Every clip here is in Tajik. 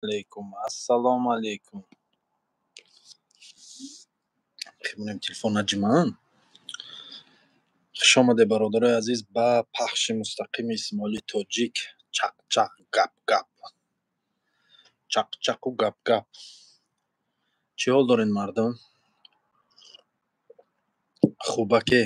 Алейкум, ассалому алейкум. Химонем телефон наҷимаан. Хуш омадед, бародарои азиз, ба пахши мустақими Исмоили Тоҷик. Чақ-чақ, гап-гап. Чақ-чақу гап-гап. Чӣ ҳол доред, мардум? Хубаке?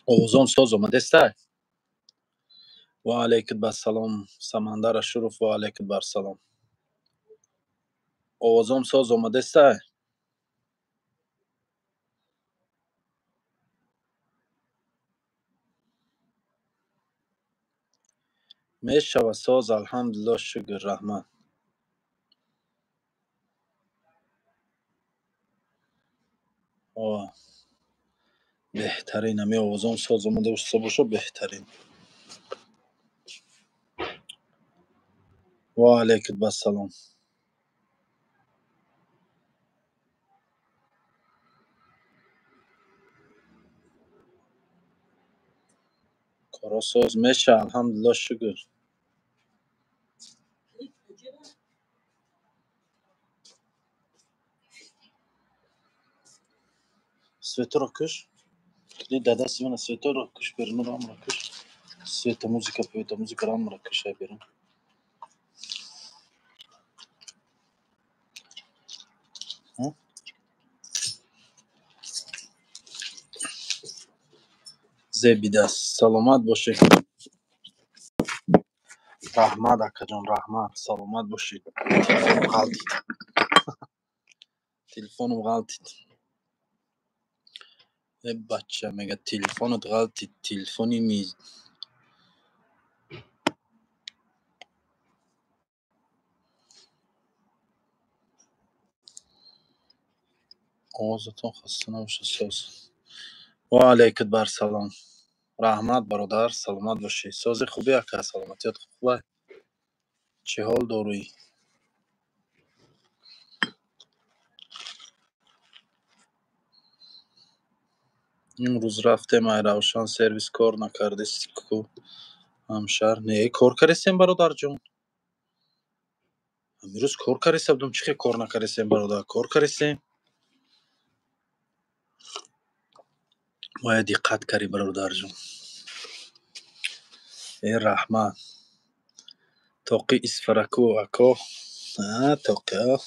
Овозон соз омадестай? Ва алайкум ассалом, Самандар Ашуров, ва алайкум ассалом. Овозом соз омадестай? Мешава соз, алҳамдулиллоҳ, шукр, раҳмат. О, беҳтарин, ҳамин овозом соз омада боша, беҳтарин. Ва алайкум ассалом. Коро соз меша, алҳамдулиллоҳ, шукр. Светоро куш. Кли дадаси мана светоро куш берун, рамра куш. Света музыка, певета музыка рамра куш ай берун. Зебидаст. Саломат бошед. Раҳмат, акаҷон, раҳмат. Саломат бошед. Телефонам ғалтид. Телефонам ғалтид. Э бача, мега телефонат ғалтид, телефони миз. Овозатон хаста набошад, соз. Ва алайкум ассалом. Раҳмат, бародар, саломат бошед. Сози хубӣ, ака, саломатият хуб. Чӣ ҳол дорӣ? Имрӯз рафтем ай Равшан сервис, кор накардест ку ҳамшаҳр. Не, кор кардестем, бародарҷон. Имрӯз кор кардеста будум, чӣ хел кор накардестем, бародар? Кор кардестем. Бояд диққат карӣ, бародарҷон. Э раҳмат. Тоқи Исфараку ако. А, тоқи, а.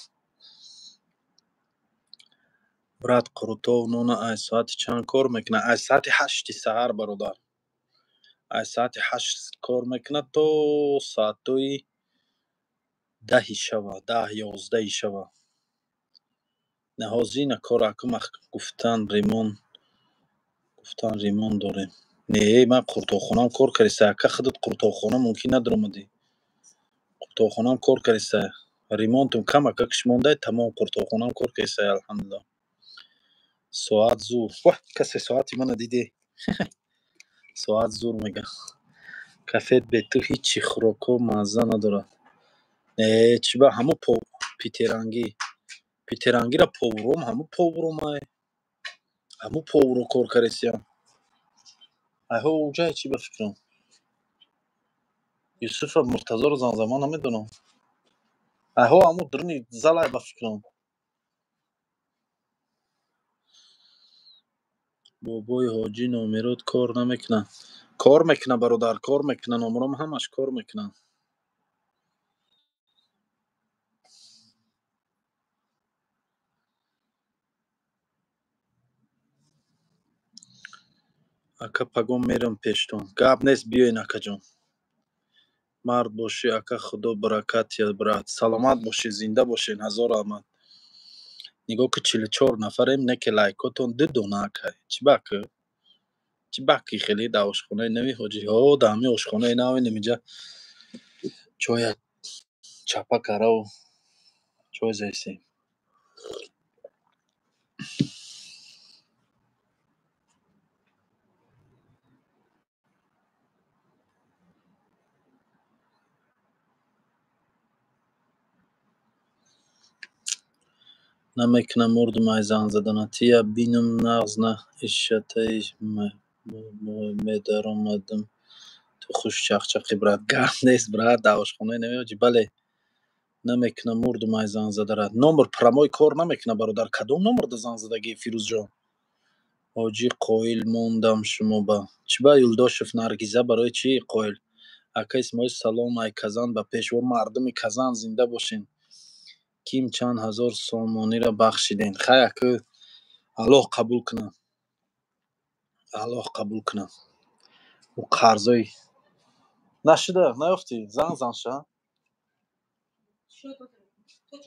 Брат, Қурутов нона ай соати чанд кор мекунад? Ай соати 8 саҳар, бародар. Ай соати 8 кор мекунад то соатҳои 10 шава, 10 11 шава. Наҳозина кор акум гуфтан ремон, гуфтан ремон дорем. Не, ман қуртоқхонаам кор кардеста. Ака, худат қуртоқхона мумкин надаромадӣ. Қуртоқхонаам кор кардеста. Ремонтум кам ака киш мондай, тамом қуртоқхонаам кор кардеста, алҳамдулиллоҳ. Соат зур. Ваҳ, касе соати мана диде? Соат зур мега. Кафет бе ту ҳичи хӯрокҳо мазза надорад. Не, чӣ ба ҳамо питерангӣ. Питерангиро повуром, ҳамо повуромай. Ҳамо повуро кор кардесиям. Айҳо уҷае чӣ ба фикрам? Юсуфа Муртазоро занг намедонам. Айҳо ҳамо дуруни залай ба фикрам. Бобои ҳоҷӣ номерот кор намекунад. Кор мекунад, бародар, кор мекунад, номером ҳамаш кор мекунад. Ака, пагон мерам пештон. Гап нест, биёен, акаҷон. Мард бошӣ, ака, худо баракат диҳад, брат. Саломат бошӣ, зинда бошед, ҳазор раҳмат. Нигоҳ ки 44 нафарем, не ки лайкотон ду дона, ака. Чӣ баки? Чӣ баки хеле дар ошхонаи нави ҳоҷӣ? Ҳо, дар ҳамин ошхонаи нав инам инҷа чоя чапа караву чой заистем. Намекунам, мурдум ай занг задана. Тия бинум нағз на ишатаи медаромадам. Ту хуш чақчақӣ, брат. Гап нест, брат, дар ошхонаи намеоҷӣ. Бале, намекунам, мурдум ай занг задара. Номер прямой кор намекунад, бародар. Кадом номерда занг задагӣ, Фирӯзҷон? Ҳоҷӣ, қоил мондам шумо ба. Чӣ ба, Юлдошев Наргиза, барои чӣ қоил? Ака Исмоил, салом ай Казан ба пешво мардуми Казан, зинда бошен. Ким чанд ҳазор сомониро бахшидем? Хай, ака, Аллоҳ қабул кунад. Аллоҳ қабул кунад. Ӯ қарзои нашуда, наёфтӣ? Занг зан ша.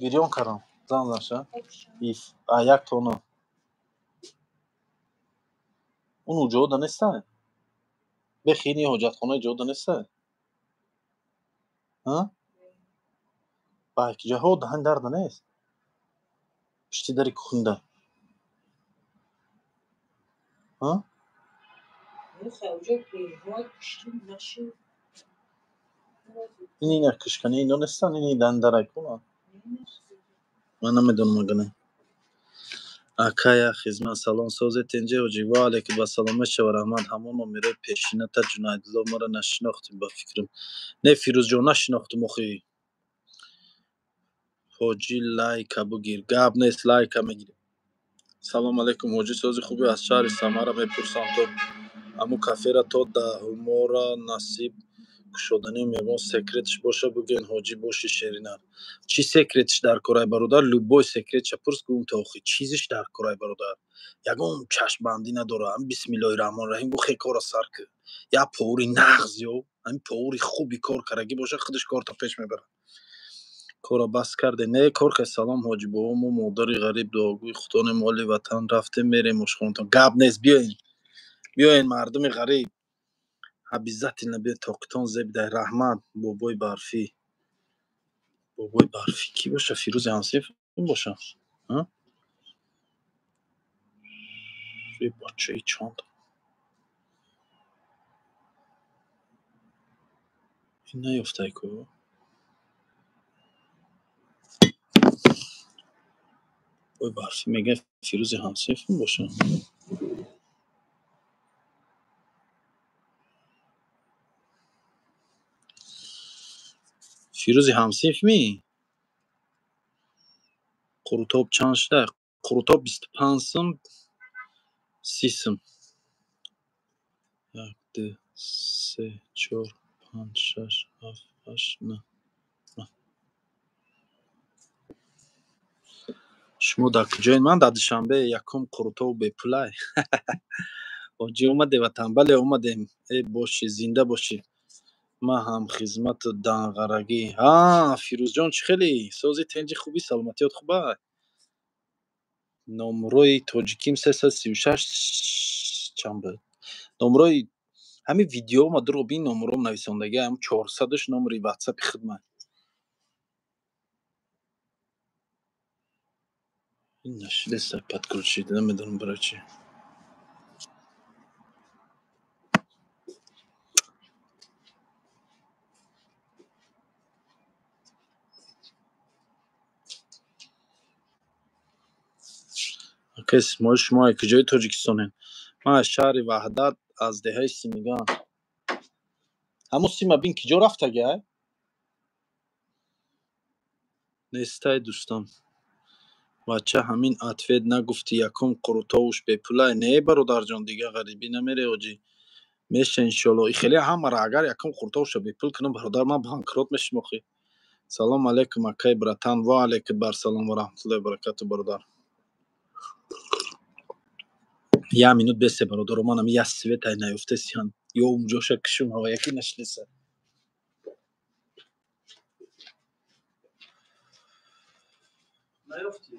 Гирён кардам. Занг зан ша. Иф, а як то нӯ. Он ҷода нестай? Бехини ҳоҷатхонаи ҷода нестай? Ҳа? Ба ҷаҳо даҳан дарда нест? Пишти дари кухнда. Ҳа? Ин ина кишкани ино нестан, ини дан дарай куна. Ман намедонам агане. Ака, як хизмат, салом, созе тенҷе ҳоҷӣ, ва алайкум ассалом, мешава, раҳмат. Ҳамон номерои пешината Ҷунайдулло, маро нашинохтӣ ба фикрам. Не, Фирӯзҷон, нашинохтум охи. Ҳоҷӣ, лайка бигир. Гап нест, лайка мегирем. Салом алейкум, ҳоҷӣ, сози хубӣ, аз шаҳри Самара мепурсам, то ҳамун кафера то даҳумора насиб кушоданиам, ягон секретш боша бигӯен, ҳоҷӣ боши шеринар. Чӣ секретш дар корай, бародар? Любой секретша пурс, гӯм то охи. Чизиш дар корай, бародар? Ягон чашмбандӣ надора. Ҳам бисмиллоҳи раҳмони раҳим гӯ, хе кора сар кӣ. Як повари нағз ё ҳамин повари хуби кор карагӣ боша, худаш корта пеш мебарад. Кора бас карде? Не, кор кар. Салом, ҳоҷӣ бобо, мо модари ғариб, дуогӯи худонем, оли ватан рафтем, мерем ошхонатон. Гап нест, биёен. Биёен, мардуми ғариб. Обязательно биёед, тоқитон зеб дай. Раҳмат, бобои барфӣ. Бобои барфӣ кӣ боша? Фирӯзи ҳамсиф боша? Ҳа? Бачаи чанд? Ин наёфтай ку? Бобои барфӣ мегӯяд Фирӯзи ҳамсиф боша? Фирӯзи ҳамсинф мӣ? Қурутоб чанд шуда? Қурутоб 25 сум, 30 сум. Як, ду, се, чор, панҷ, шаш, ҳафт, ҳашт, нӯҳ. Шумо дар куҷоед? Ман дар Душанбе, якум қурутоб бепулай. Ҳоҷӣ, омаде ватан? Бале, омадем. Э, бошӣ, зинда бошӣ. Ман ҳамхизмату данғарагӣ. Ҳа, Фирӯзҷон, чӣ хелӣ? Сози тенҷи, хубӣ, саломатиёт хубай? Номрои тоҷиким 336 чанд буд? Номрои ҳамин видеома дурӯғ бин, номром нависондагӣ, ҳам 400-аш номери ватсапи хидмат. Ин нашидеста подключить, намедонам барои чӣ. Ака Исмоил, шумо аз куҷои Тоҷикистонед? Ман аз шаҳри Ваҳдат, аз деҳаи Симиган. Ҳамун сима бин, киҷо рафтаги ай? Нестай, дӯстам. Бача, ҳамин ответ нагуфтӣ, якум қурутовуш бепулай? Не, бародарҷон, дига ғарибӣ намере, ҳоҷӣ. Меша, иншоалло. И хеле ҳамара агар якум қурутовуша бепул кунам, бародар, ман банкрот мешим охи. Салом алейкум, акай братан. Ва алейкум барсалом ва раҳматуллоҳи ва баракату, бародар. Як минут бесе, бародаро, ман ами як светай наёфтесиян. Ё умҷоша кишум ҳава яки нашинеса. Наёфтӣ?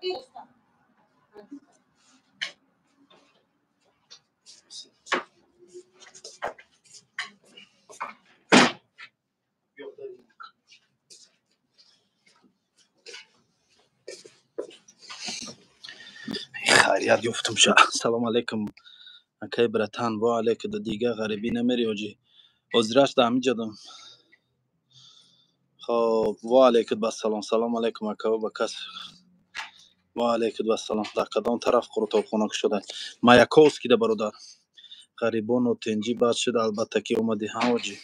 Хайрият ёфтум ша. Салом алейкум, акай братан. Во алейка, да дига ғарибӣ намери, ҳоҷӣ. Ҳозираш да ҳамин ҷадам. Хоб, во алейкум бассалом. Салом алейкум, акао, ба кас. Во алейкум бассалом. Дар кадом тараф қурутобхона кушода? Маяковский да, бародар. Ғарибону тинҷӣ бад шуд, албатта ки омадӣ, ҳа, ҳоҷӣ.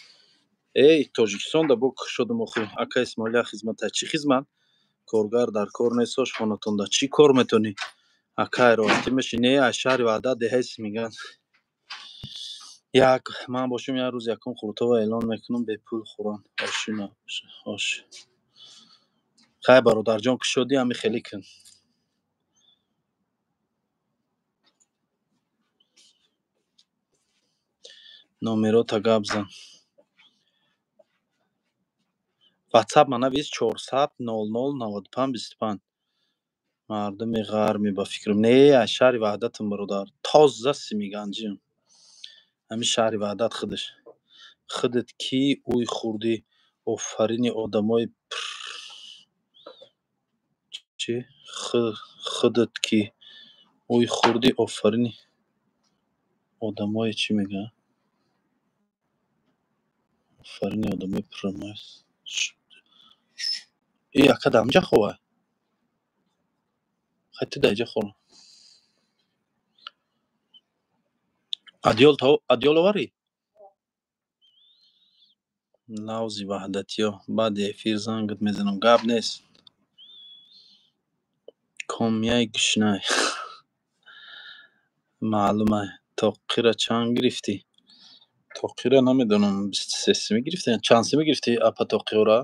Эй, Тоҷикистон да бо кушодум охи. Ака Исмоил, хизмата чӣ хизмат? Коргар дар кор нест, ошхонатонда чӣ кор метонӣ? Акай, роҳатӣ мешӣ? Не, аз шаҳри Ваҳдат, деҳаи Симиган. Як ман бошам, як рӯз якум қурутова эълон мекунам, бепул хӯран. Ошина ош. Хай, бародарҷон, кушодӣ, ҳами хеле кун. Номерота гап зан. Ватсап ма навис: 400 00 95 25. Мардуми ғарми, ба фикрам. Не, аз шаҳри Ваҳдатам, бародар. Тоза симиганҷиам. Ҳамин шаҳри Ваҳдат худаш. Худат кӣ уй хурдӣ? Офарини одамои чӣ? Худат кӣ уй хурдӣ, офарини одамои чӣ мегӯянд? Офарини одамои пуррамои. И ака дар ҳаминҷа хобай? Хай, ту дар инҷа хоб. Адёл оварӣ? Лавзи ваҳдатиё. Баъди эфир зангат мезанам. Гап нест. Комияи гушнай. Маълумай. Тоқира чанд гирифтӣ? Тоқира намедонам, 23 сими гирифтӣ? Чанд сими гирифтӣ, апа, тоқиёра?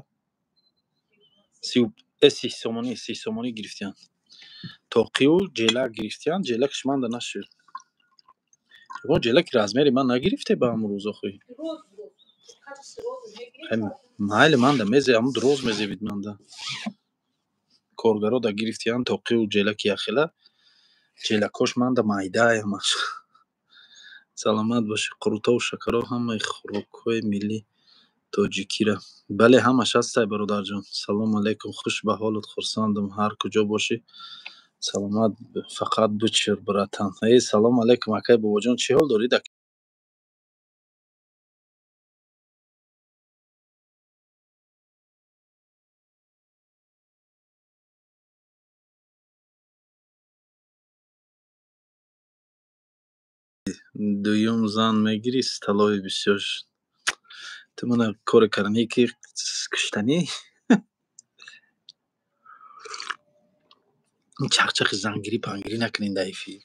30 сомонӣ, 30 сомонӣ гирифтиянд. Тоқиу ҷелак гирифтиянд, ҷелакш манда нашуд. Ягон ҷелаки размери ман нагирифте ба ҳамун рӯз охи. Майли, манда мезе, ҳамун дроз мезебид манда. Коргаро да гирифтиянд тоқиу ҷелаки яхела. Ҷелакош манда майдаай ҳамаш. Саломат бошӣ. Қурутову шакаро, ҳамаи хӯрокҳои миллии тоҷикира. Бале, ҳамаш ҳастай, бародарҷон. Салому алейкум, хуш ба ҳолат, хурсандам. Ҳар куҷо бошӣ, саломат, фақат бичир, братан. Эй, салому алейкум, акай бобоҷон, чӣ ҳол доред? Дуюм зан мегирӣ, столови бисёр. Ту мана коре карданӣ ки куштанӣ? Ин чақчақи зангирӣ пангирӣ накунед дар эфир.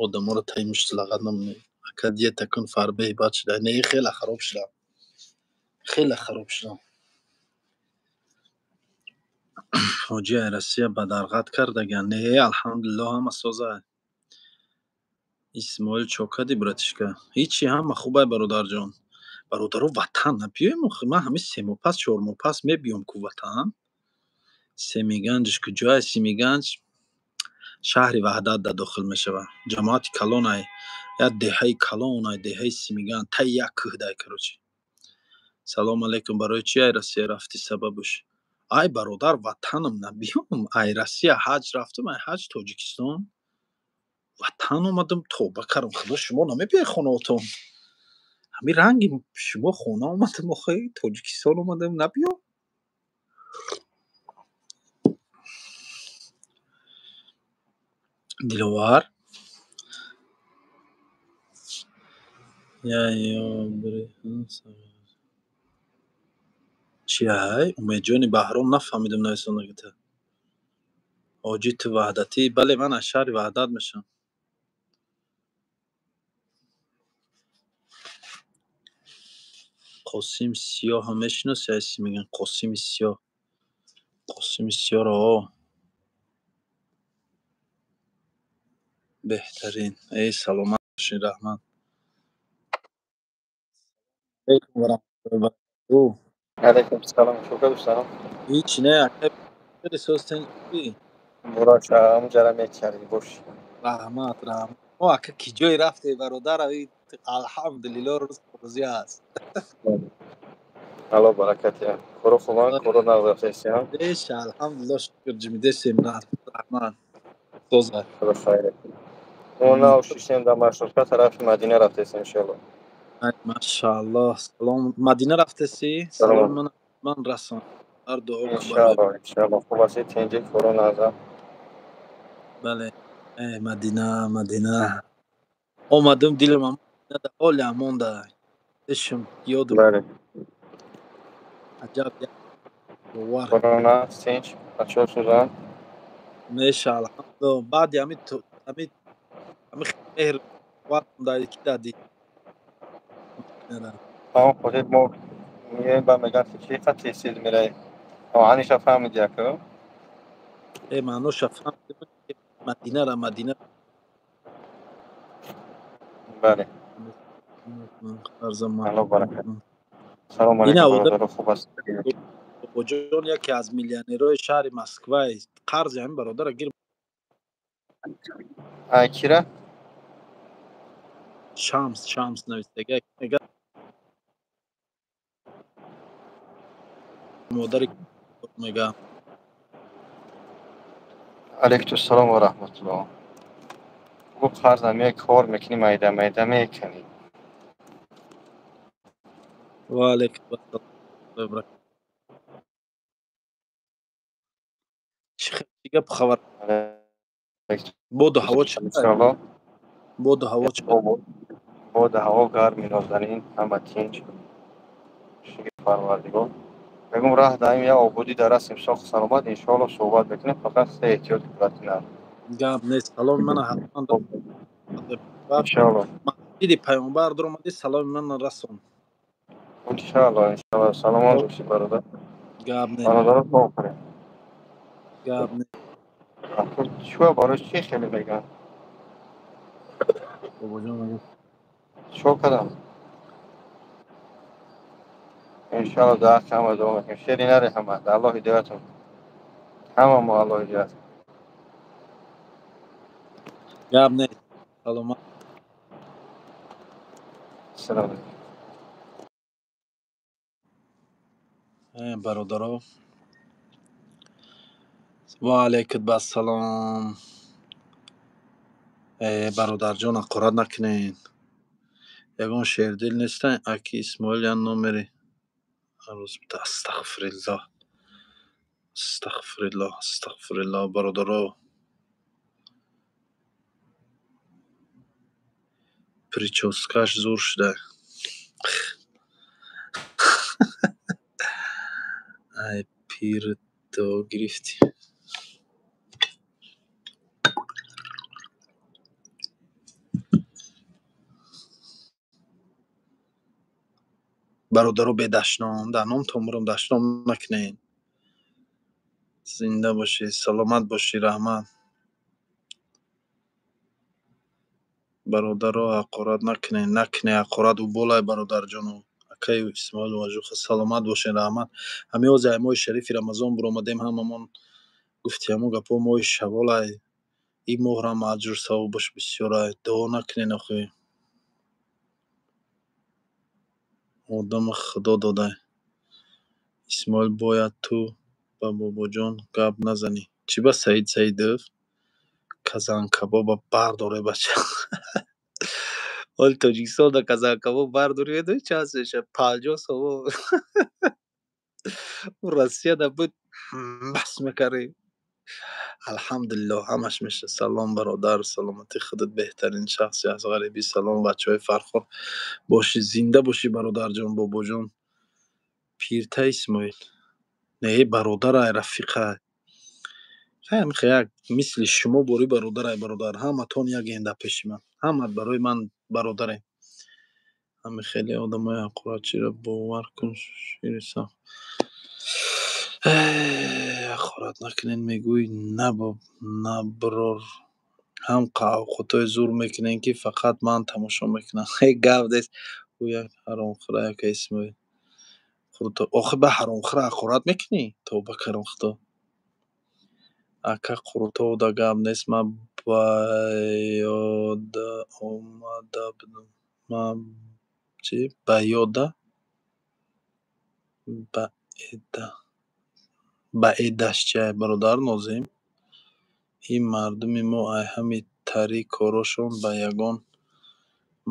Одаморо таи мушти лағат намонед. Ака, диета кун, фарбеҳи бад шуда. Не, хеле хароб шудам. Хеле хароб шудам. Ҳоҷи ай Россия бадарғат кардаган. Не, алҳамдулиллоҳ, ҳама соза. Исмоил, чо кардӣ, братишка? Ҳичи, ҳама хубай, бародарҷон. Бародаро, ватан набиёем охи? Ман ҳамин 3 моҳ пас, 4 моҳ пас мебиём ку ватан. Семиганҷш куҷоай? Семиганҷ шаҳри Ваҳдат да дохил мешавад. Ҷамоати калонай, як деҳаи калонай, деҳаи Симиган, таи як кӯҳдай, короче. Салому алейкум, барои чӣ ай Россия рафтӣ, сабабаш? Ай бародар, ватанам набиём? Ай Россия ҳаҷ рафтам, ай ҳаҷ Тоҷикистон. Ватан омадам, тавба кардам. Худо, шумо намебиёед хонаотон? Ҳамин ранги шумо хона омадам охи, Тоҷикистон омадам, набиё? Диловар? Я ёбри. Чи ай? Умедҷони Баҳром, нафаҳмидам нависондагита. Ҳоҷӣ, ту ваҳдатӣ? Бале, ман аз шаҳри Ваҳдат мешавам. Қосим Сиёҳро мешиносӣ, айси мегӯянд Қосими Сиёҳ. Қосими Сиёҳро о. Беҳтарин. Эй, саломат бошед, раҳмат. Алейкум ва раҳматуллоҳи ва баракатуҳ. Алейкум салом, чо кардустам? Ҳеч не, акай соз тинҷӣ? Муборак шава, ҳамунҷара мекардӣ бош. Раҳмат, раҳмат. Мо ака ки ҷое рафте, бародар, алҳамдулилло, рӯз розӣ аст. Алло баракат диҳад. Коро хубанд, коро нағз рафтаистиям? Беш, алҳамдулилло, шукр, ҷимидесем, раҳмат. Соза. Худо хайр. Мо нав шиштем дар маршрутка, тарафи Мадина рафтаистем, иншоалло. Ай, машааллоҳ. Салом. Мадина рафтаси? Салом ман расон. Ҳар дуо кун барои. Иншоалло, иншоалло. Хуб ҳастӣ, тинҷӣ, коро нағза? Бале. Э, Мадина, Мадина. Омадам, дилам ҳоле монда. Ишм, ёдам. Бале. Аҷаб як бовар. Коро нағз, тинҷ, бачаҳо сӯзанд? Меша, алҳамдулилло. Баъди ҳами ҳами меҳр монда ки дадӣ. Ҳамон хотир мо меоем, ба мегӯянд, ки чӣ қад тез-тез меравӣ. Оҳаниша фаҳмиди яко? Э, маъноша фаҳмидам, Мадинара, Мадина. Бале. Алло баракат. Салому алейкум, бародаро, хуб ҳастед? Бобоҷон яке аз миллионерҳои шаҳри Москвай. Қарзи ҳамин бародара гир. Ай, кира? Шамс, Шамс навистага. Мега модари мега. Алейкум ва раҳматуллоҳ. Бу қарза меои, кор мекунӣ, майда майда мекунӣ. Ва алейкум ассалом. Чӣ гап, хабар? Боду ҳаво чӣ? Иншоалло. Боду ҳаво чӣ? Боду ҳаво гарми, нозанин, ҳама тинҷ. Шукри Парвардигор. Мегӯм, раҳ даҳим, як ободӣ дар расем, соҳ саломат, иншоалло суҳбат мекунем, фақат се эҳтиёт кунад. Гап нест, саломи мана ҳатман. Иншоалло. Масҷиди Паёмбар дуромадӣ, саломи мана расон. Иншоалло, иншоалло. Саломат бошӣ, бародар. Гап нест. Бародаро, дуо кунем. Гап нест. Чӯ, барои чӣ хеле мегӯянд? Бобоҷон мегӯ. Чӣ кардам? Иншоалло, дар ҳаққи ҳама дуо мекунем. Шери наре ҳама, Аллоҳ ҳидоятон. Ҳама мо Аллоҳ ҳидоят. Гап нест. Саломат. Салом алейкум. Э, бародаро. Ва алейкум ассалом. Э, бародарҷон, ҳақорат накунед. Ягон шердил нестан? Аки Исмоил як номери арӯз буда. Астағфириллоҳ. Астағфириллоҳ, астағфириллоҳ, бародаро. Прическаш зур шуда. Ай, пир то гирифтӣ. Бародаро, бедашном, дар номтон бурам, дашном накунед. Зинда бошӣ, саломат бошӣ, раҳмат. Бародаро, ҳақорат накунед, накунед ҳақорат, ӯ болай, бародарҷоно. Акаи Исмоил Важуха, саломат бошед, раҳмат. Ҳамин ҳозир ай моҳи шарифи Рамазон буромадем, ҳамамон гуфти ҳамон гапҳо, моҳи шавволай. Ин моҳрам аҷру савобаш бисёрай. Дуо накунед охи. Одама Худо додай. Исмоил, бояд ту ба бобоҷон гап назанӣ. Чӣ ба Саид Саидов? Казанкабоба бардоре, бача. Ҳоли Тоҷикистон да казанкабоб бардорӣ, медонӣ чанд мешавад? 50 сомон. Россияда буд, бас мекардӣ. Алҳамдулилло, ҳамаш мешавад. Салом, бародар, саломатӣ, худат беҳтарин шахси аз ғарибӣ. Салом, бачаҳои Фархор. Бошӣ, зинда бошӣ, бародарҷон, бобоҷон. Пирта Исмоил. Не, бародарай, рафиқай. Як мисли шумо бори бародарай, бародар. Ҳаматон ягем дар пеши ман. Ҳамат барои ман бародарем. Ҳами хеле одамои ҳақоратчиро бовар кун, шири сахт. Ҳақорат накунед, мегӯй, наброр. Ҳам авқотҳои зур мекунем, ки фақат ман тамошо мекунам. Гап нест. Ӯ як ҳаромхӯра, яка Исмоил. Охи ба ҳаромхӯра ҳақорат мекунӣ? Тавба кардам, Худо. Ака, Қурутовда гап нест, ман ба ёда омада будам. Ман чӣ? Ба ёда? Ба эда. Ба эдаш чия, бародар Нозим? Ин мардуми мо ай ҳами тари корошон ба ягон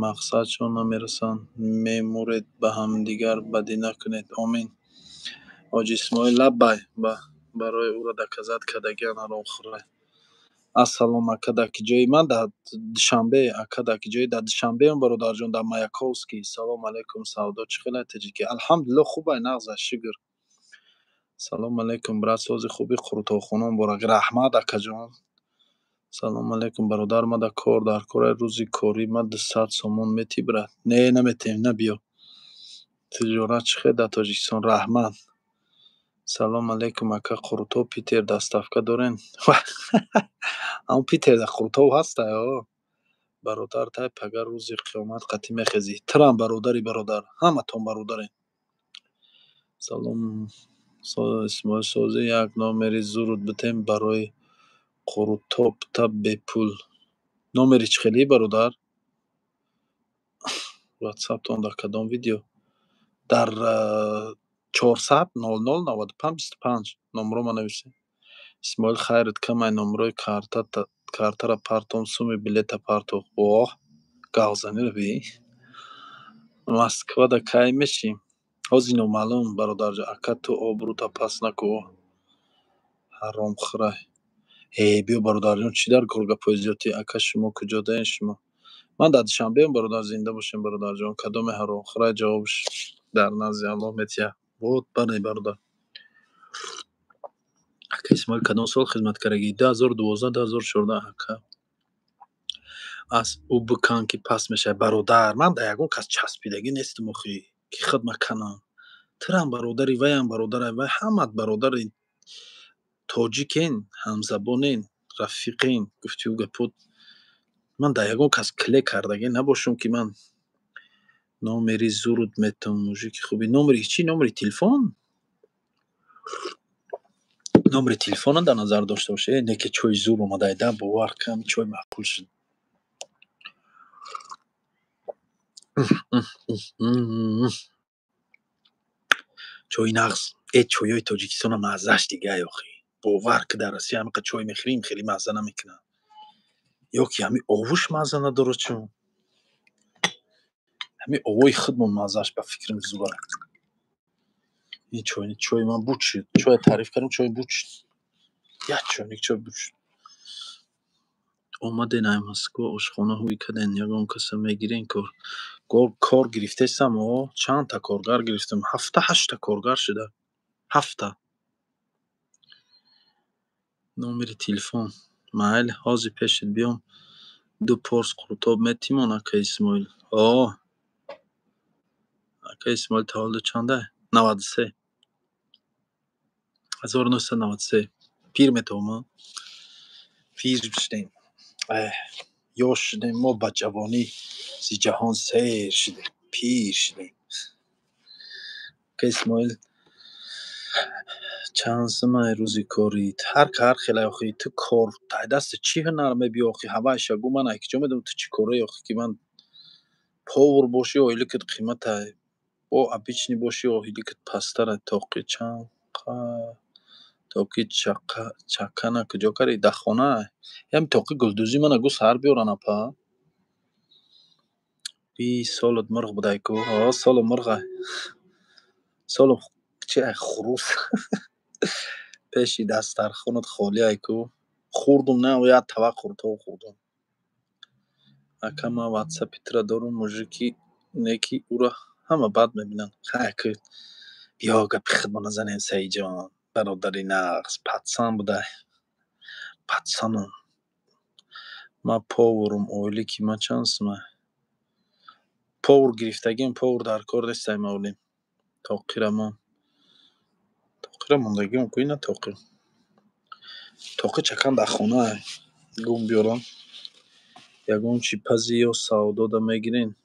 мақсадшон намерасанд. Мемуред, ба ҳамдигар бадӣ накунед. Омин. Ҳоҷи Исмоил, лаббай. Барои ӯро доказать кардагиан, ҳаромхӯрай. Ассалом, ака, дар ки ҷои? Ман дар Душанбе, ака, дар ки ҷои? Дар Душанбеам, бародарҷон, дар Маяковский. Салом алейкум, савдо чӣ хел, таҷики? Алҳамдулилло, хубай, нағза, шукр. Салом алейкум, брат, сози хуби, Қурутовхона муборак. Раҳмат, акаҷон. Салом алейкум, бародар, мада кор дар кора, рӯзи корӣ ма 200 сомон метӣ, брат? Не, наметем, на, биё. Тиҷорат чӣ хел дар Тоҷикистон? Раҳмат. Салом алейкум, ака, Қурутов Питер доставка дорен? Ҳамун Питер дар Қурутов ҳастай, о. Бародар, тай пага рӯзи қиёмат қатъӣ мехезӣ. Турам бародари бародар, ҳаматон бародарем. Салом, Исмоил, созӣ, як номери зурут битем барои Қурутобта бепул. Номери чӣ хелӣ, бародар? Ватсаптон дар кадом видео? Дар 400 00 95 25 номрома нависед. Исмоил, хайрат камай, номрои картара партом, суми билета партох. Оҳ, гавзаниро бин. Москвада кай мешӣ? Ҳози номаълум, бародарҷон. Ака, ту обрӯта паст накӯ, ҳаромхӯрай. Э, биё, бародарҷон, чӣ дар кор гапҳои зиёдтӣ? Ака, шумо куҷодаен, шумо? Ман дар Душанбеам, бародар, зинда бошем, бародарҷон. Кадоме ҳаромхӯрай, ҷавобаш дар назди Аллоҳ метиҳад. Вот, бале, бародар. Ака Исмоил, кадом сол хизмат кардагӣ? 2012, 2014, ака. Аз ӯ бикан, ки паст мешавад. Бародар, ман дар ягон кас часпидагӣ нестам охӣ, ки хидмат канам. Турам бародари, ваям бародарай, вай ҳамат бародари тоҷикен, ҳамзабонен, рафиқен, гуфтиу гапот. Ман дар ягон кас кле кардагӣ набошам, ки ман номери зурут метам, мужики хуби. Номери чӣ? Номери телефон? Номери телефона дар назар дошта бош. Э, не ки чойи зур омадай да, бовар кун, чой маъқул шуд. Чойи нағз. Э, чойҳои Тоҷикистона маззааш дигай охӣ. Бовар ки, дар Россия ҳамиқа чой мехӯрем, хеле мазза намекунад. Ё ки ҳамин овуш мазза надорад чун? Ҳамин овои худмон маззааш, ба фикрам, зура. Ин чой, чои ман буд шуд. Чоя таъриф кардам, чой буд шуд. Як чойник чой буд шуд. Омаден ай Москва, ошхона ҳуй карден, ягон каса мегирен кор? Кор гирифтесам, о, чандта коргар гирифтам, ҳафта ҳаштта коргар шуда. Ҳафта. Номери телефон. Майли, ҳозир пешат биём, ду порс қурутоб метимон, ака Исмоил? О. Ака Исмоил, таваллуд чандай? 93. 1993. Пир метавонам? Пир шудем. Эҳ, ёш шудем, мо ба ҷавонӣ зи ҷаҳон сер шудем, пир шудем. Ака Исмоил, чанд сумай рӯзи корит? Ҳар ка ҳар хелай охӣ, ту кор тай дастат чӣ ҳунар мебиё охӣ, ҳавайша гӯ, ман ай куҷо медонам ту чӣ корае охӣ, ки ман повар бошӣ, ойликат қиматай, бо обычный бошӣ, ойликат пасттарай. Тоқи чанқа, тоқи чакана куҷо кардӣ? Дар хона. Ям тоқи гулдӯзӣ мана гӯ, саҳар биёран, апа. И солат мурғ будай ку? О, солу мурғай. Солу чи ай, хурӯс. Пеши дастархонат холӣ ай ку? Хӯрдум, на, як табақ қурутоб хӯрдум. Ака, ман ватсапи туро дорум, мужики не, ки ӯро ҳама бад мебинанд. Хай ку, биё, гапи худмона занем, Саидҷон, бародари нағз, пацан будай. Пацанам. Ман поварум, ойлики ман чанд сумай? Повар гирифтагиам, повар дар кор нестай, мавлим. Тоқира мон. Тоқира мондагиам ку, ина тоқи. Тоқи чакан дар хонаай. Гум биёрам. Ягон чӣ пазӣ ё савдода мегирен?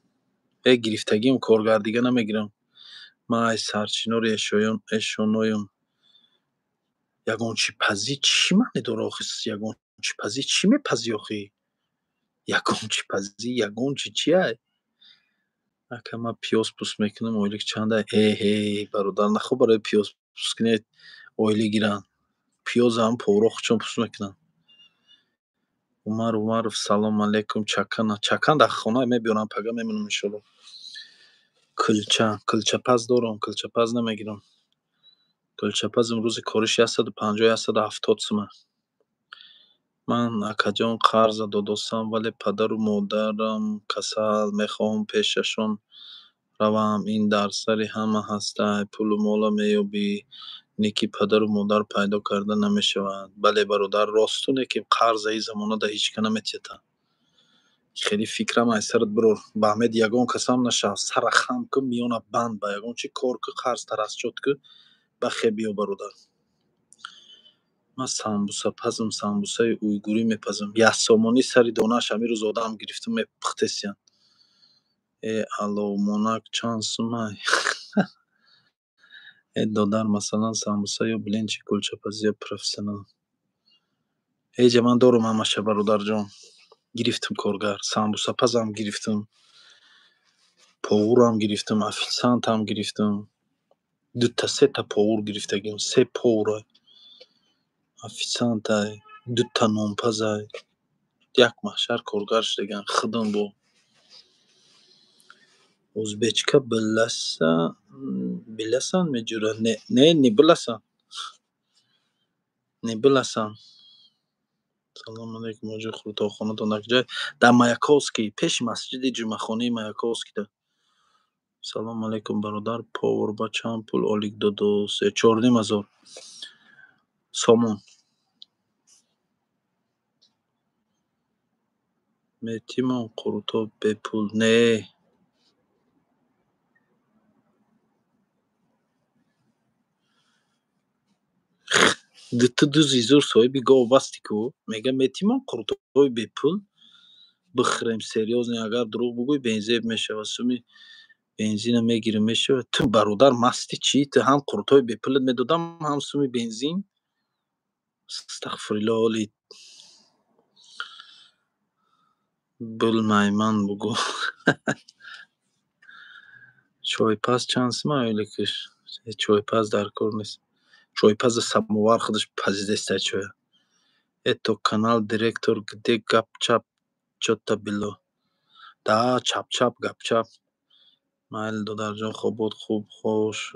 Э, гирифтагиам, коргар дига намегирам. Ман ай Сарчинори Эшоноюм. Ягон чӣ пазӣ чӣ маъне дора охи? Ягон чӣ пазӣ чӣ мепазӣ охи? Ягон чӣ пазӣ, ягон чӣ чиай? Ака, ман пиёз пӯст мекунам, ойлик чанда? Эҳе, бародар, нахо барои пиёз пӯст кунед ойлик гиранд. Пиёзам поварҳо худшон пӯст мекунанд. Умар Умаров, салом алейкум. Чакана, чакан дар хона мебиёрам, пага мемонам, иншолло. Кулча, кулчапаз дорам, кулчапаз намегирам. Кулчапаз имрӯзи кориш 150, 170 сума. Ман, акаҷон, қарза додостам, вале падару модарам касал, мехоҳам пешашон равам. Ин дар сари ҳама ҳастай. Пулу мола меёбӣ, не ки падару модар пайдо карда намешавад. Бале, бародар, росту, не ки қарза ин замона да ҳеҷ ка наметиҳад. Хеле фикрам аз сарат бирор. Ба ҳамед ягон касам нашав. Сара хам кун, миёна банд, ба ягон чи кор ку, қарз тарасчот ку, бахе биё, бародар. Ман самбусапазам, самбусаи уйгурӣ мепазам. 1 сомонӣ сари донааш. Ҳамин рӯз одам гирифтам, мепухтесиян. Э, аловмонак чанд сумай? Э, додар, масалан, самбуса ё блинчик, кулчапазӣ ё профессионал. Ҳеҷа, ман дорум ҳамаша, бародарҷон. Гирифтам коргар, самбусапазам гирифтам, поварам гирифтам, официантам гирифтам. Дута сета повар гирифтагим, се повара, официантай, дута нонпазай. Як маҳшар коргар шудагиам, худам бо. Узбечка биласа, биласан меҷура? Не, не, не биласан. Не биласан. Салом алейкум, ҳоҷи, қурутовхонатон дар куҷое? Дар Маяковский, пеши масҷиди ҷумъахонаи Маяковскийда. Салом алейкум, бародар, повар ба чанд пул олик додост? 4500 сомон. Метимон қурутоб бепул? Не. Ту дузи зур, соҳиби гов басти ку, мега метимон қурутоби бепул бихӯрем. Серьёзно, агар дурӯғ бугӯй, бензеб мешавад. Суми бензина мегирем, мешавад. Ту, бародар, масти чӣ? Ту ҳам қурутоби бепулат медодам, ҳам суми бензин. Астағфируллоҳ, оли булмайман бугӯ. Чойпаз чанд сума ойликаш? Чойпаз дар кор нест. Чойпаза самовар худаш пазидестай чоя. Это канал директор, где гап-чап чё-то было. Да, чап-чап, гап-чап. Майли, додарҷон, хобот хуб, хош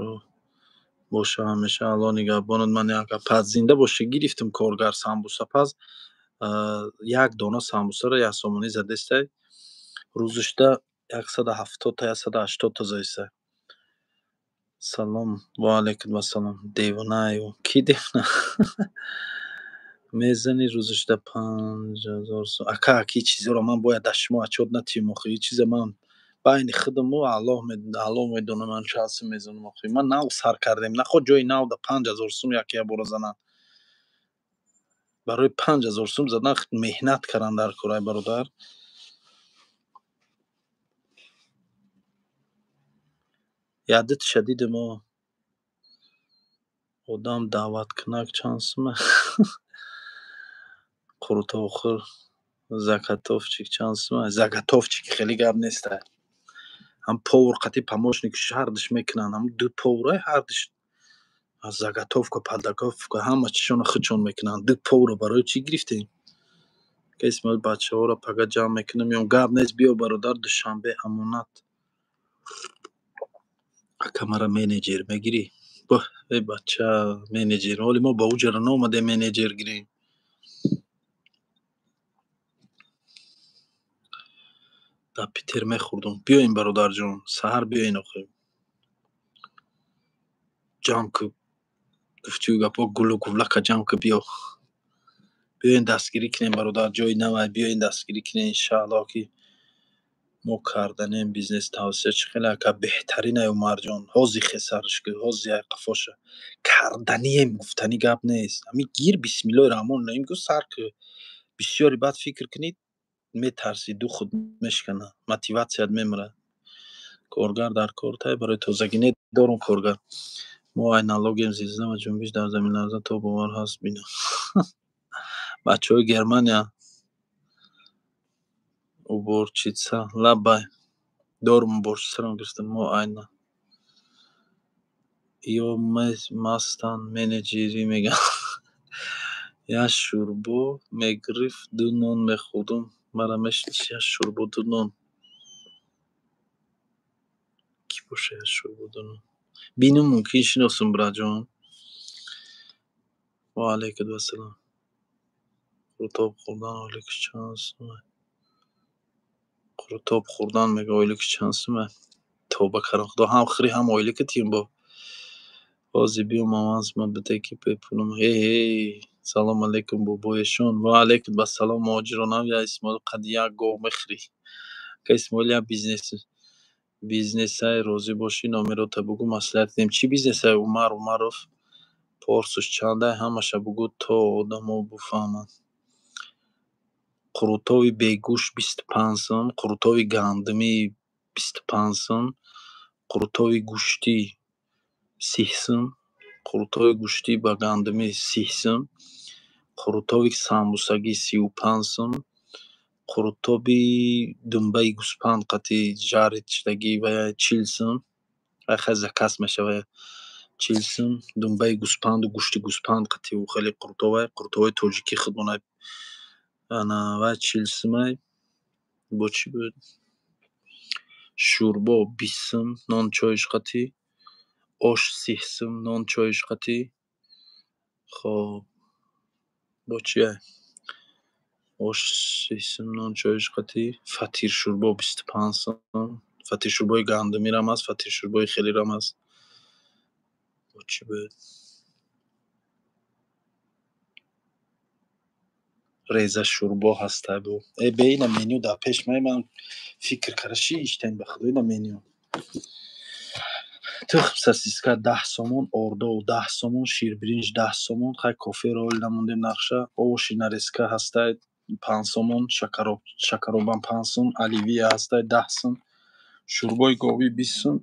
боша ҳамеша. Аллоҳ нигаҳбонат. Ман як паз, зинда бошӣ. Гирифтам коргар, самбусапаз. Як дона самбусаро 1 сомонӣ задестай. Рӯзишда 170-та, 180-та задестай. Салом, ва алайкум ассалом. Девонаю. Кӣ девона? Мезанӣ рӯзишда 5000 сом. Ака, аки, чизоро ман бояд дар шумо отчёт натиҳам охи. Ин чиза ман байни худаму Аллоҳ медонад, ман чанд сум мезанам охи. Ман нав сар кардем. Наход ҷои нав да 5000 сум як якбора зананд. Барои 5000 сум задан меҳнат кардан дар кор, ай бародар. Якдуташа дидем о. Одам даъваткунак чанд сума? Қурутобхӯр заготовщик чанд сума? Заготовщик хеле гап нестай. Ҳам повар қати помощникш ҳардуш мекунанд. Ҳам ду поварай, ҳардуш заготовка, подготовка, ҳама чизшонро худшон мекунанд. Ду поварро барои чӣ гирифтем? Ка Исмоил, бачаҳоро пага ҷамъ мекунам, меём. Гап нест, биё, бародар, душанбе амонат. Ака, мара менеҷер мегирӣ? Баҳ, эй бача, менеҷер. Ҳоли мо ба уҷара наомадем менеҷер гирем. Дар Питер мехӯрдум. Биёен, бародарҷон, саҳар биёен охир. Ҷамъ ку, гуфтию гапҳо, гулу гувлака ҷамъ ку, биё. Биёен дастгирӣ кунем, бародар, ҷои навай, биёен дастгирӣ кунем, иншааллоҳ, ки мо карданем. Бизнес тавсия чӣ хеле, ака? Беҳтаринай, Умарҷон. Ҳози хесарш ку, ҳози ай қафоша. Карданием гуфтанӣ гап нест. Ҳамин гир, бисмиллоҳи раҳмони раҳим гӯ, сар ку. Бисёре баъд фикр кунӣ, метарсӣ, духут мешканад, мотиватсият мемирад. Коргар дар кор тай барои тозагӣ? Не, дорум коргар. Мо ай налогем зилзила ва ҷунбиш дар заминларза то бовар ҳаст бинам. Бачаҳои Германия, уборщица, лаббай, дорум, уборщицаро гирифтам. Мо айна ё мастан менеҷерӣ мегӯянд. Як шӯрбо мегирифт, ду нон мехӯрдум. Мара мешиносӣ? Як шӯрбо, ду нон. Кӣ боша як шӯрбо, ду нон? Бинум, мумкин шиносум, братҷон. Ва алайкум ассалом. Қурутоб хӯрдан ойликаш чанд сум? Қурутоб хӯрдан мега ойликаш чанд сум? Тавба кардам, Худо, ҳам хӯрӣ, ҳам ойлика тиём бо. Ҳозир биём, аванс ма биде, ки бепулам. Ҳей, ҳей, салом алейкум, бобоешон. Ва алейкум ассалом, муҳоҷиронам. Я Исмоил, қад як гов мехӯрӣ. Ака Исмоил, як бизнесай, розӣ бошӣ, номерота бугӯ, маслиҳат кунем. Чӣ бизнесай, Умар Умаров? Порсуш чандай, ҳамаша бугӯ, то одамо буфаҳманд. Қурутоби бегӯшт 25 сум, қурутоби гандумӣ 25 сум, қурутоби гӯштӣ 30 сум, қурутоби гӯштӣ ба гандумӣ 30 сум, қурутоби самбусагӣ 35 сум, қурутоби думбаи гӯспанд қати жарить шудагӣ ва 40 сум. Вай хеле заказ мешавад, 40 сум. Думбаи гӯспанду гӯшти гӯспанд қати ӯ хеле қурутобай, қурутоби тоҷикӣ худмонай. Ана вай 40 сумай. Бо чӣ буд? Шӯрбо 20 сум, нон чоиш қатӣ, ош 30 сум, нон чоиш қатӣ. Хоб, бо чия? Ош 30 сум, нон чоиш қатӣ, фатиршӯрбо 25 сум. Фатиршӯрбои гандумирам ҳаст, фатиршӯрбои хелирам ҳаст. Бо чӣ буд? Резашӯрбо ҳастай бо. Э, бе, ина меню дар пеш май, ман фикр карда шиштем, ба худо, ина меню. Тухм сосиска 10 сомон, ордов 10 сомон, ширбиринҷ 10 сомон, хай коферо ҳоли намондем нақша, овощи нарезка ҳастай 5 сомон, шакароб, шакаробам 5 сум, оливье ҳастай 10 сум, шӯрбои говӣ 20 сум,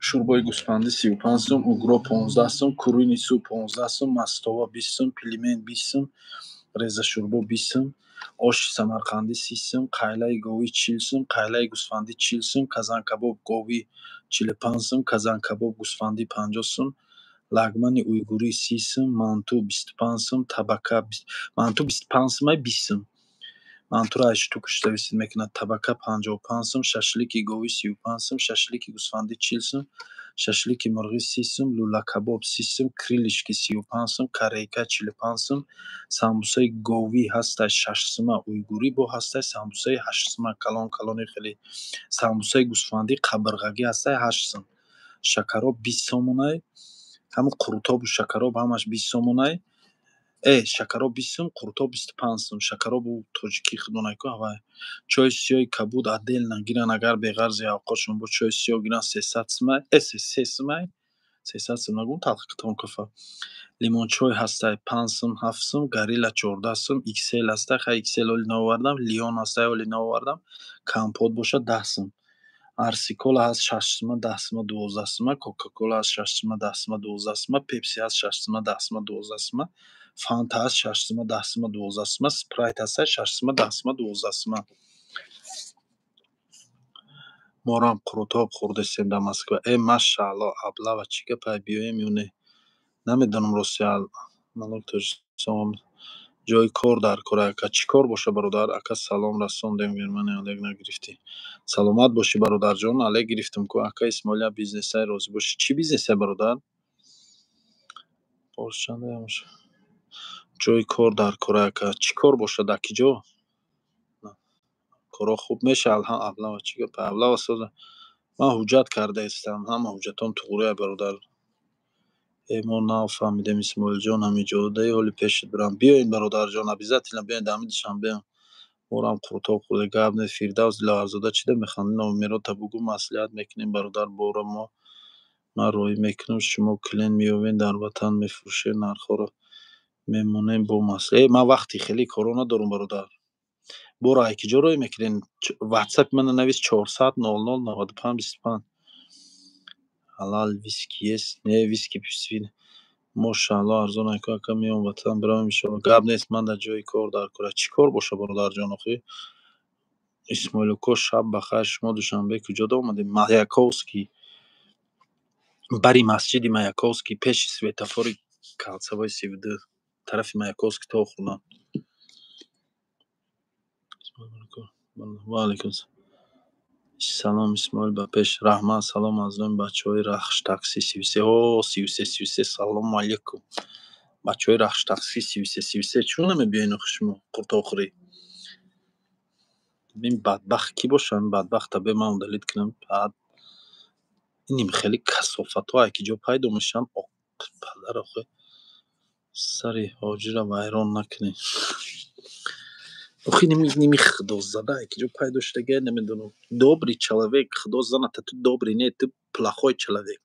шӯрбои гӯспандӣ 35 сум, угро 15 сум, куриный суп 15 сум, мастова 20 сум, пельмень 20 сум, резашӯрбо 20 сум, оши самарқандӣ 30 сум, қайлаи говӣ 40 сум, қайлаи гӯсфандӣ 40 сум, казанкабоб говӣ 45 сум, казанкабоб гӯсфандӣ 50 сум, лагмани уйгурӣ 30 сум, манту 25 сум, табака, манту 25 сумай, 20 сум. Мантуро аз штукаш зависит мекунад. Табака 55 сум, шашлики говӣ 35 сум, шашлики гӯсфандӣ 40 сум, шашлики мурғӣ 30 сум, лӯлакабоб 30 сум, крылышки 35 сум, корейка 45 сум, самбусаи говӣ ҳастай 6 сума, уйгурӣ бо ҳастай самбусаи 8 сума, калон калони хеле. Самбусаи гӯсфандӣ қабирғагӣ ҳастай 8 сум. Шакароб 20 сомонай, ҳамун қурутобу шакароб ҳамаш 20 сомонай. Э, шакароб 20 сум, қурутоб 25 сум. Шакаробу тоҷикӣ худмонай ку ҳавай. Чойи сиёҳи кабуд отдельно гиран, агар беғарзи авқотшон бо чойи сиёҳ гиран, 300 сумай, э, 3 сумай, 300 сум нагӯм, талхитон кафа. Лимончой ҳастай 5 сум, 7 сум, Горилла 14 сум, XL ҳастай, хай XL ҳоли наовардам, Лион ҳастай, ҳоли наовардам, компот бошад 10 сум. Арсикола ҳаст 6 сума, 10 сума, 12 сума, Кока-кола ҳаст 6 сума, 10 сума, 12 сума, Пепси ҳаст 6 сума, 10 сума, 12 сума, Фанта ҳаст 6 сума, 10 сума, 12 сума, Спрайт ҳастай 6 сума, 10 сума, 12 сума. Морам қурутоб хӯрдестем дар Москва. Э, машаалло, аблава, чӣ гапай, биёем ё не? Намедонам, рости, налог Тоҷикистон. Ҷои кор дар кор, ака. Чӣ кор боша, бародар? Ака, салом расондем, Германия, алек нагирифтӣ. Саломат бошӣ, бародарҷон, алек гирифтам ку. Ака Исмоил, як бизнесай, розӣ бошӣ. Чӣ бизнесай, бародар? Боз чанда? Ҷои кор дар кор, ака. Чӣ кор бошад, дар ки ҷо? Корҳо хуб мешавад. Аблава, чӣ гапай, аблава соза. Ман ҳуҷҷат кардаистам, ҳама ҳуҷҷатҳом туғрия, бародар. Э, мо нав фаҳмидем, Исмоилҷон, ҳамиҷодаи, ҳоли пешат бирам. Биёед, бародарҷон, обязательно биёед, дар ҳамин Душанбе. Морам қурутоб хӯрда, гап не. Фирдавс Диловарзода, чӣ да механдӣ? Номерота бугӯ, маслиҳат мекунем, бародар. Бора мо ман роҳӣ мекунам, шумо клиент меёбед, дар ватан мефурӯшед, нархҳоро мемонем бо маслиҳат. Э, ман вақти хеле корҳо надорам, бародар. Бора ай ки ҷо роҳӣ мекунед? Ватсапи мана навис: 400 00 95 25. Ҳалал виски есть? Не, виски пиви. Мошаалло, арзон айко, ака, меом ватан, биравем иншоалло. Гап нест, ман дар ҷои кор дар кора. Чӣ кор боша, бародарҷон, охӣ? Исмоил уко, шаб бахайр. Шумо Душанбе куҷода омадед? Маяковский, бари масҷиди Маяковский, пеши светофори кольцевой 32, тарафи Маяковский то хӯрдан. Ва алайкум салом, Исмоил, ба пеш, раҳмат. Салом аз номи бачаҳои Рахш такси 33. О, 33, 33, салому алейкум, бачаҳои Рахш такси 33, 33. Чун намебиёен охи шумо қуртоқхӯрӣ? Ин бадбахт кӣ боша? Ин бадбахта бе ман удалить кунам. Баъд иним хеле касофатҳо ай ки ҷо пайдо мешаванд? Падар, охи, сари ҳоҷира вайрон накунед. Охи, ними худозада ай ки ҷо пайдо шудагия, намедонам. Добрый человек, худо заната, ту добрый не, ту плохой человек,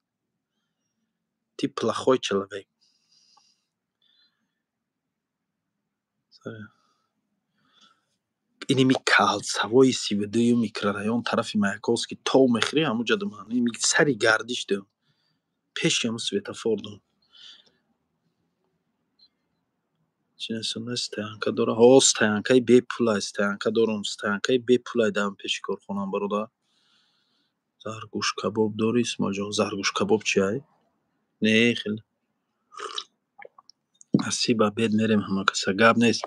ты плохой человек. Иними кольцевой 32-ю микрорайон, тарафи Маяковский тов мехӯрӣ, ҳамуҷа думан, иними сари гардиш дум, пеши ҳамун светофор дум. Стоянка дора? Ҳо, стоянкаи бепулай, стоянка дорам, стоянкаи бепулай дар пеши корхонаам, бародар. Заргӯшкабоб дорӣ, Исмоилҷон? Заргӯшкабоб чи ай? Не, хеле насиб, обед мерем ҳама каса. Гап нест,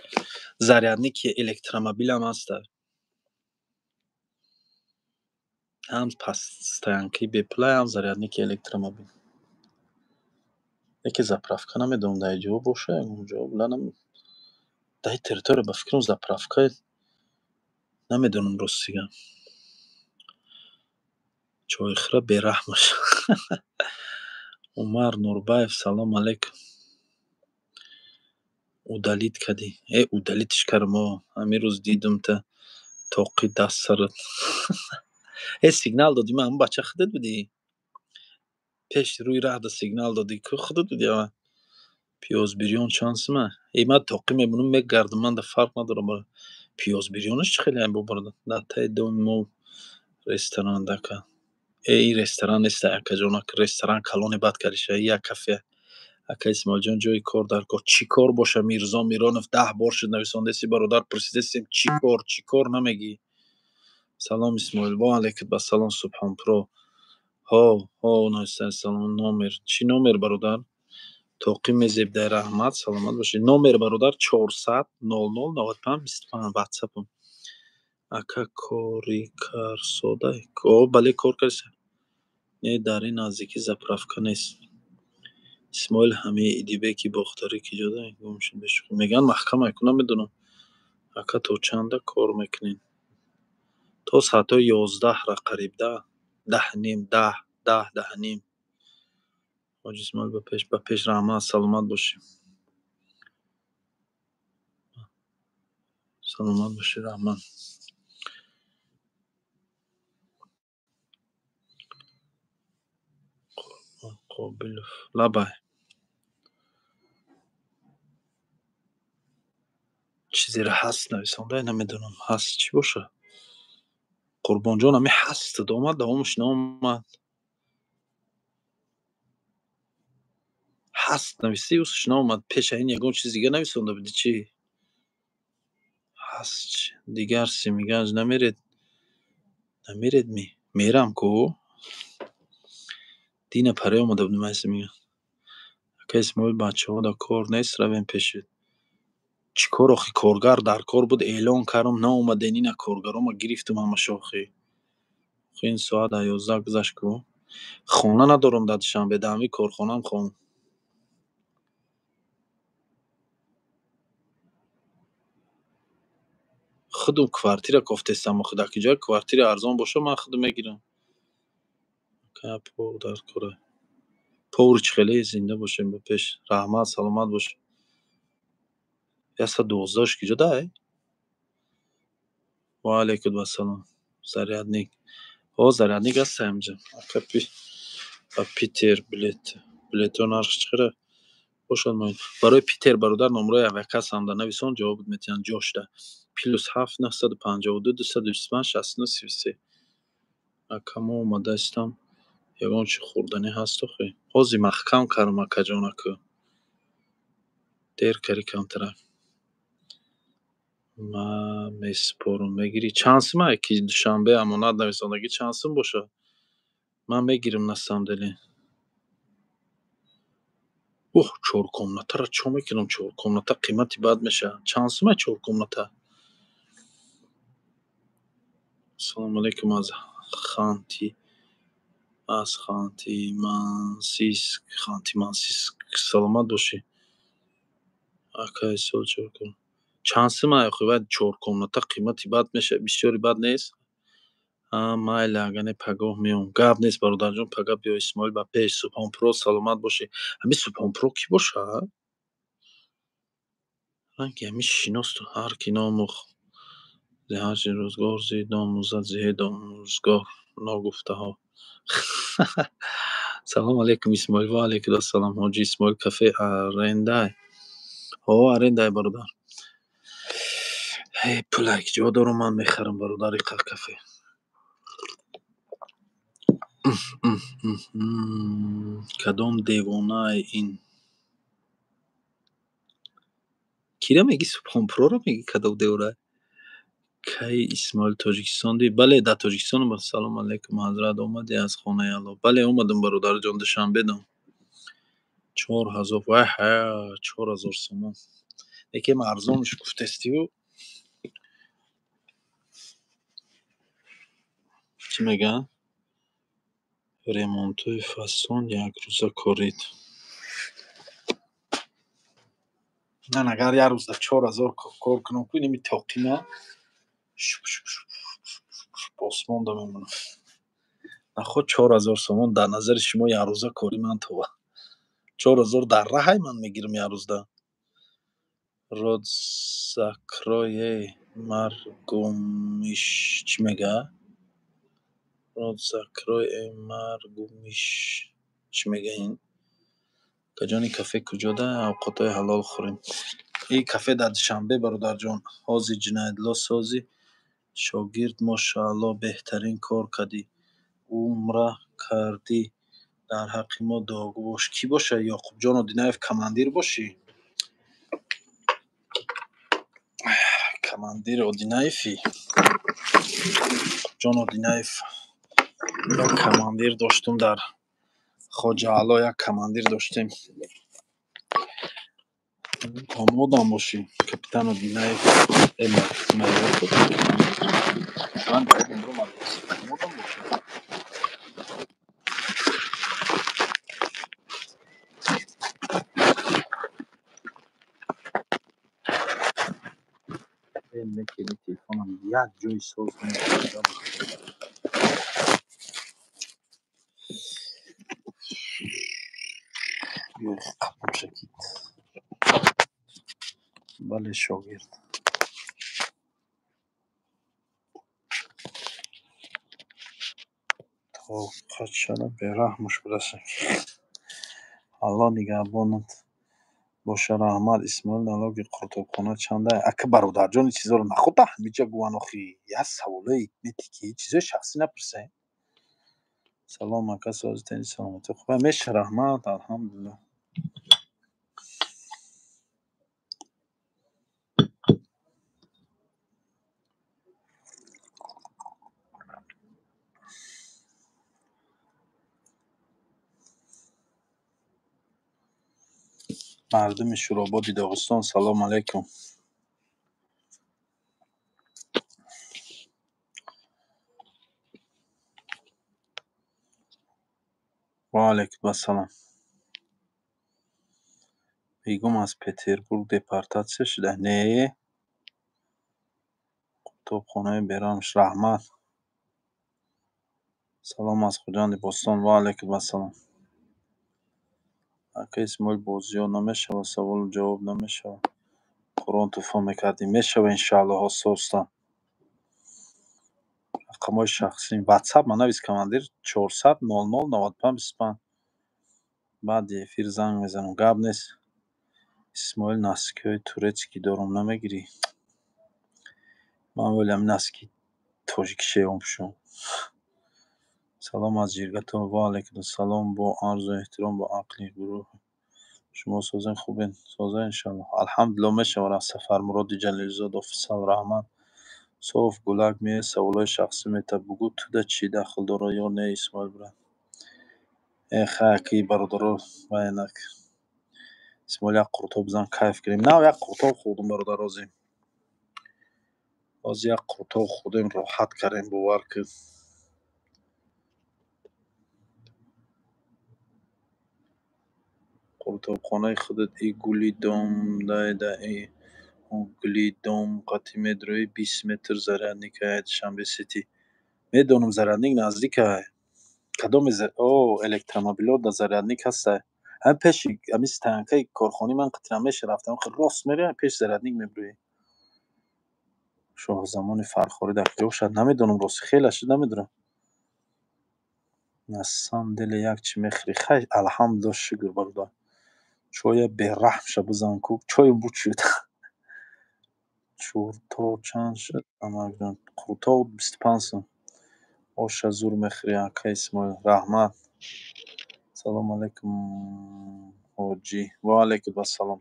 зарядники электромобилам ҳаста, ҳам стоянкаи бепулай, ҳам зарядники электромобил. Яке заправка намедонам, дар ҷо боша, ягон ҷо дар ин территория, ба фикрам, заправка намедонам, рости гап. Чойхӯра бераҳмаш. Умар Нурбаев, салом алейкум. Удалить кардӣ? Э, удалитьш кардам, о, ҳамин рӯз дидум та тоқи даст сарат. Э, сигнал додӣ, ман ҳамун бача худат будӣ? Пеши рӯи раҳда сигнал додӣ, ку худат будӣ ава? Пиёзбирён чанд сума? Э, ман тоқӣ мемонам, мегардам, ман да фарқ надорам. Пиёзбирёнаш чӣ хеле бо, бародар? Дар таи доми мо ресторан дака. Э, ин ресторан нест, акаҷон, ресторан калоне бад кардиша, ин як кафе. Ака Исмоилҷон, ҷои кор дар кор. Чӣ кор боша, Мирзо Миронов? 10 бор шуд нависондеси, бародар, пурсидесем, чӣ кор, чӣ кор намегӣ. Салом, Исмоил. Ва алайкум ассалом, Субҳонпуро. Ҳо, ҳо, салом. Номер чӣ, номер, бародар? Тоқӣ мезеб, раҳмат, саломат бошед. Номер, бародар, 400 00 95 25, ватсапам. Ака, кори карсода? О, бале, кор кардеса. Не, дар ин наздикӣ заправка нест. Исмоил, ҳамии Идибеки Бохтарӣ ки ҷода гум шуд? Бешӯхӣ мегӯянд, маҳкам айку, намедонам. Ака, то чанда кор мекунед? То соатҳои 11-ра қариб, да, 10:30, 10, 10, 10:30. Ҳоҷи Исмоил, ба пеш, ба пеш, раҳмат, саломат бошӣ. Саломат бошӣ, раҳмат. Қобилов, лабай. Чизеро ҳаст нависонда, намедонам, ҳаст чӣ боша? Қурбонҷон, ҳами ҳаст омад, давомаш наомад. Ҳаст нависӣ, усш наомад. Пеша ин ягон чиз дига нависонда будӣ, чӣ? Ҳаст дигар Семиганҷ намеред? Намеред ми? Мерам ку? Дина паре омада будем ай Семиганҷ. Ака Исмоил, бачаҳо дар кор нест, равем пеши. Чӣ кор охи? Коргар дар кор буд, эълон кардам, наомаден, ина коргарома гирифтум ҳамаша охи. Охи, ин соат дар 11 гузашт ку. Хона надорам дар Душанбе, дар ҳамин корхонаам хом. Худум квартира кофтестам охи, дар ки ҷое квартира арзон боша, ман худум мегирам. Ака, повар дар кора. Повар чӣ хеле? Зинда бошем, ба пеш. Раҳмат, саломат бош. 112-ш ки ҷо дай? Ва алайкум ассалом. Зарядник. О, зарядник ҳаст ҳаминҷа. Ака, ба Питер билет. Билетҳо нархш чӣ қадар бошад? Барои Питер, бародар, номраи авиакассаам дар нависон, ҷавоб метиҳанд ҷошда. +7 952 225 69 33. Ака, мо омадаистам. Ягон чи хӯрданӣ ҳаст охи? Ҳозир маҳкам кардам, акаҷон, аку. Дер карӣ камтарак. Ман месупорам, мегирӣ? Чанд сум ай ки Душанбе амонат нависондагӣ чанд сум бошад? Ман мегирам на самом деле. Уҳ, чоркомнатаро чо мекунам? Чоркомната қимати бад мешавад. Чанд сум ай чоркомната? Ассалому алайкум, аз Ханти аз Ханти-Мансийск, Ханти-Мансийск. Саломат бошӣ. Акай сол чорком. Чанд сум ай охи? Вай чоркомната қимати бад мешавад, бисёри бад нест? А, майли, ага не, пагоҳ меом. Гап нест, бародарҷон, пага биё. Исмоил ба пеш, Субҳонпуро, саломат бошӣ. Ҳамин Субҳонпуро кӣ бошад? Ранги ҳамин шиносту ҳар ки номӯхт зи ҳар чи рӯзгор зид омӯзад зи омӯзгор ногуфтаҳо. Салому алайкум, Исмоил. Ва алайкум ассалом, ҳоҷи Исмоил, кафе арендай? Ҳо, арендай, бародар. Ҳе, пулак ҷо дорум, ман мехарам, бародар, иқа кафе. Кадом девонае ин? Кира мегӣ? Субҳонпуроро мегӣ, кадом девонае? Кай Исмоил Тоҷикистон дид? Бале, дар Тоҷикистонам. Ассалому алайкум, ҳазрат, омадӣ аз хонаи Аллоҳ? Бале, омадам, бародарҷон, Душанбедам. 4000, ваҳа, 4000 сомон. Лекин арзонш гуфтестиву. Чӣ мегӯянд? Ремонтҳои фасон якрӯза корид. Ман агар як рӯзда 4000 кор кунам, ку инами тоқима шуп осмонда мемонам. Наход 4000 сомон дар назари шумо якрӯза кори ман това. 4000 дар раҳай ман мегирам як рӯзда. Рот закрой, эй, маргумиш, чӣ мегӯяд? Рот закрой, эй, маргумиш. Чӣ мегӯяд ин? Акаҷони, кафе куҷода авқотҳои ҳалол хӯрем? Ин кафе дар Душанбе, бародарҷон. Ҳозир ҷиноятло созӣ. Шогирд, мошааллоҳ, беҳтарин кор кардӣ. Умра кардӣ. Дар ҳаққи мо дуогӯ бош. Кӣ бошад? Ёқубҷон Одинаев командир бошӣ? Командир Одинаевӣ? Ёқубҷон Одинаев. Як командир доштум дар Хоҷаало, як командир доштем. Домодам бошӣ, капитан Одинаев. Э, майор буд. Ман домодам бошӣ. Лекин телефонам як ҷои соз намешавад. Қапам. Бале, шогирд. Тоқат шава, бераҳмуш будааст. Аллоҳ нигаҳбонат боша, раҳмат. Исмоил, налоги қуртобхона чанда? Ака, бародарҷон, ин чизоро наход дар ҳамиҷа гӯян охи. Як саволои мети ки чизои шахсӣ напурсем. Салом, ака, сози тани саломатӣ хуб меша, раҳмат, алҳамдулиллоҳ. Мардуми Шӯрободи Доғистон, салому алайкум. Ва алайкум ассалом. Бегум аз Петербург депортатсия шуда? Не. Қуртобхонаи бераҳмш, раҳмат. Салом аз Хуҷанди бостон. Ва алайкум ассалом. Ака Исмоил, бозиҳо намешавад, саволу ҷавоб намешавад. Қуръон туҳфа мекардӣ? Мешава, иншааллоҳ, оста-оста. Рақамҳои шахсӣ ватсап ма навис, командир, 400 00 95 25. Баъди эфир занг мезанам. Гап нест. Исмоил, носкиҳои турецкӣ дорум, намегирӣ? Ман вале ҳамин носки тоҷикӣ шевон пӯшам. Салом аз ҷиргато. Ва алайкум ассалом. Бо арзу эҳтиром ба ақли гурӯҳ. Шумо созен, хубен? Соза, иншаллоҳ. Алҳамдулиллоҳ, мешавад. Сафармуроди Ҷалилзод офисал, раҳмат. Соф гулак меояд, саволҳои шахсӣ метавад. Бугӯ, туда чӣ дахл дорад ё не, Исмоил брат? Э, хай, аки бародаро, вайнак. Исмоил, як қуртоб бизан, кайф кунем. Нав як қуртоб хӯрдум, бародар, ҳозир. Ҳозир як қуртоб хӯрдем, роҳат кардем, бовар кун. Қуртобхонаи худат и гули дом дайда и гули дом қати медрои, 20 метр зарядникай, Душанбе Сити. Медонам, зарядник наздикай. Кадоме о электромобилҳо да зарядник ҳастай. Ҳамин пеши ҳамин стоянкаи корхонаи ман қатира меша рафтам, хел рост меравӣ, пеши зарядник мебурӣ. Шоҳзамони Фархорӣ дар куҷо бошад? Намедонам, рости, хеле шуд, намедонам. На самом деле як чӣ мехӯрӣ? Хай, алҳамдулиллоҳ, шукр, бародар. Чоя бераҳмша бизан ку, чой буд шуд. Чуртоб чанд шуд, амакҷон? Қуртоб 25 сум. Оша зур мехӯрӣ, ака Исмоил. Раҳмат. Салому алайкум, ҳоҷӣ. Ва алайкум ассалом.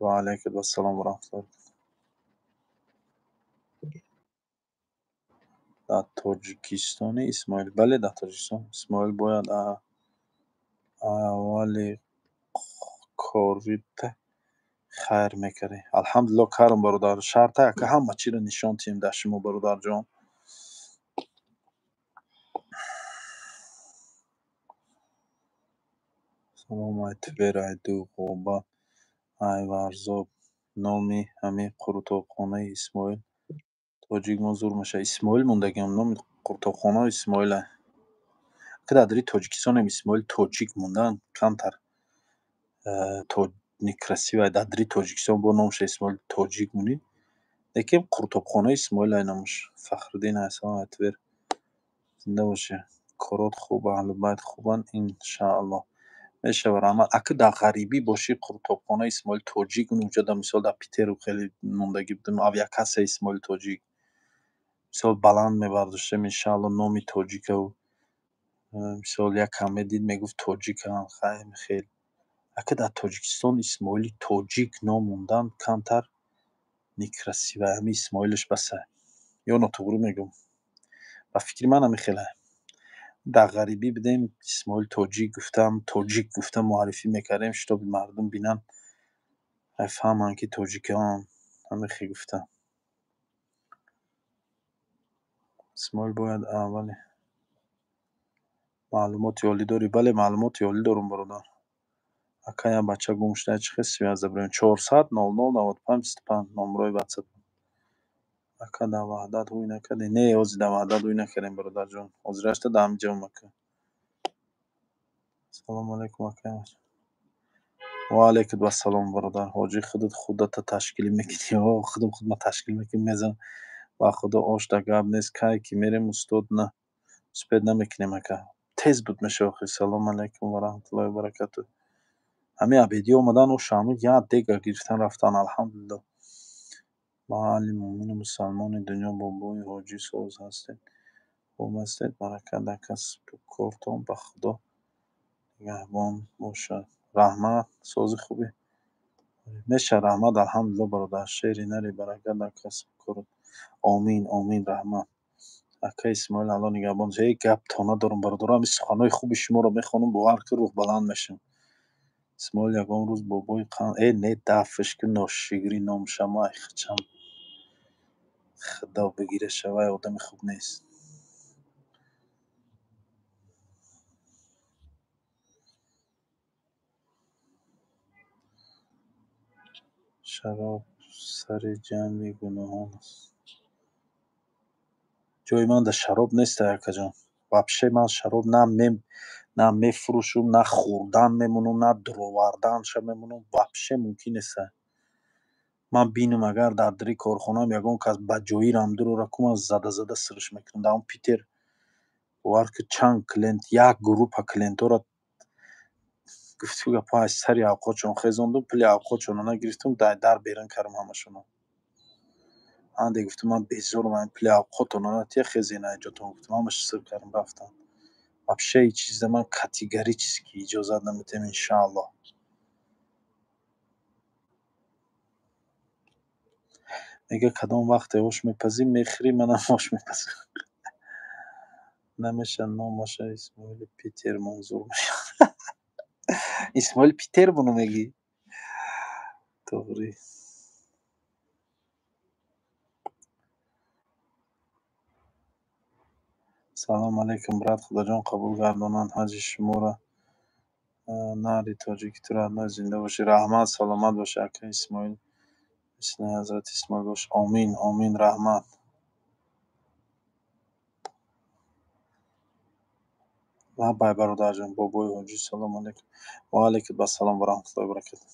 Ва алайкум ассалом ва раҳматуллоҳ. Дар Тоҷикистони, Исмоил? Бале, дар Тоҷикистон. Исмоил, бояд аввали корит хайр мекардӣ. Алҳамдулиллоҳ, кардам, бародар. Шарта, ака, ҳама чиро нишон тиҳем дар шумо, бародарҷон. Салом, ай Твер, ай Дуғоба, ай Варзоб. Номи ҳамин қурутобхонаи Исмоил Тоҷик мо зур мешавад. Исмоил мондагиам, номи қурутобхона Исмоила. Ка дар дари Тоҷикистонем Исмоил Тоҷик мондан камтар некрасиво. Дар дари Тоҷикистон бо номша Исмоил Тоҷик монӣ. Лекин қурутобхонаи Исмоил ай номаш. Фахриддин, ай салом, ай Твер. Зинда бошӣ. Корот хуб, аҳлу байт хубанд, иншааллоҳ. Мешавад, раҳмат. Ака, дар ғарибӣ бошӣ, қурутобхонаи Исмоил Тоҷик, унҷо да, мисол, дар Питеру хеле мондагӣ будем, авиакассаи Исмоил Тоҷик. Мисол, баланд мебардоштем, иншааллоҳ, номи тоҷикаву. Мисол, якам медид, мегуфт, тоҷикам, хай, хел. Ака, дар Тоҷикистон Исмоили Тоҷик ном мондан камтар некрасиво. Ҳамин Исмоилаш басай. Ё нотуғрӣ мегӯм? Ба фикри ман ҳамин хеле. Дар ғарибӣ будем, Исмоил Тоҷик гуфтам, тоҷик гуфта муаррифӣ мекардем, шитоби мардум бинанд, фаҳманд, ки тоҷикон, ҳамин хел гуфта. Исмоил, бояд аввали маълумоти олӣ дорӣ? Бале, маълумоти олӣ дорам, бародар. Ака, як бача гум шуда, чӣ хел связь бирем? 400 00 95 25 номерои ватсап. Ака, дар Ваҳдат ҳуй накардӣ? Не, ҳозир дар Ваҳдат ҳуй накардем, бародарҷон. Ҳозирашта дар ҳамин ҷо, ака. Салому алайкум, ака. Ва алайкум ассалом, бародар. Ҳоҷӣ, худат худата ташкил мекунӣ? О, худам худма ташкил мекунем, мезанам. Ба худо, ошда гап нест. Кай ки мерем, устод, на успеть намекунем, ака. Тез буд мешава охи. Салому алайкум ва раҳматуллоҳи ва баракатуҳ. Ҳамин абедӣ омадан, оша ҳамин як дега гирифтан рафтан, алҳамдулиллоҳ. Ба аҳли мӯъмину мусалмони дунё, бобои ҳоҷӣ, соз ҳастед, хуб ҳастед? Баракат дар касбу кортон, ба Худо нигаҳбон бошад. Раҳмат, сози хубӣ? Мешавад, раҳмат, алҳамдулиллоҳ, бародар. Шери нари, баракат дар касбу корот. Омин, омин, раҳмат. Ака Исмоил, Аллоҳ нигаҳбон. Ҳей, гап то надорам, бародаро, ҳамин суханҳои хуби шуморо мехонам, бовар кун, рӯҳбаланд мешавам. Исмоил, ягон рӯз бобои қан э не, дафш ки ношигирӣ номша май хичам. Худо бигираша, вай одами хуб нест. Шароб сари ҷамъи гуноҳон аст. Ҷои ман дар шароб нест, акаҷон. Вообще ман шароб на мефурӯшум, на хӯрдан мемонам, на дуроварданша мемонам. Вообще мумкин нест. Ман бинам, агар дар дари корхонаам ягон кас ба ҷоирам дурора ку, ман зада-зада сириш мекунам. Дар он Питер, бовар ки, чанд клиент, як группа клиентҳоро гуфту гапҳо аз сари авқотшон хезондум, пули авқотшонро нагирифтум, дар берун кардам ҳамашонро. Анде гуфтам, ман безорам, ин пули авқотона натия, хезен айҷотон, гуфтам, ҳамаш сир кардам, рафтам. Вообще ин чиза ман категорически иҷозат наметиҳам, иншааллоҳ. Мега, кадом вақте ош мепазӣ, мехӯрӣ, манам ош мепазам. Намеша, номаша Исмоили Питер манзур мешавад. Исмоил Питер буну мегӣ? Тоғрӣ. Салом алейкум, брат, Худоҷон қабул гардонанд ҳаҷи шуморо. Нари тоҷики ту родной, зинда бошӣ. Раҳмат, саломат бошӣ, ака Исмоил. Мисли ҳазрати Исмоил бош. Омин, омин, раҳмат. Лаббай, бародарҷон, бобои ҳоҷӣ, салом алейкум. Ва алейкум ассалом ва раҳматуллоҳи ва баракатуҳ.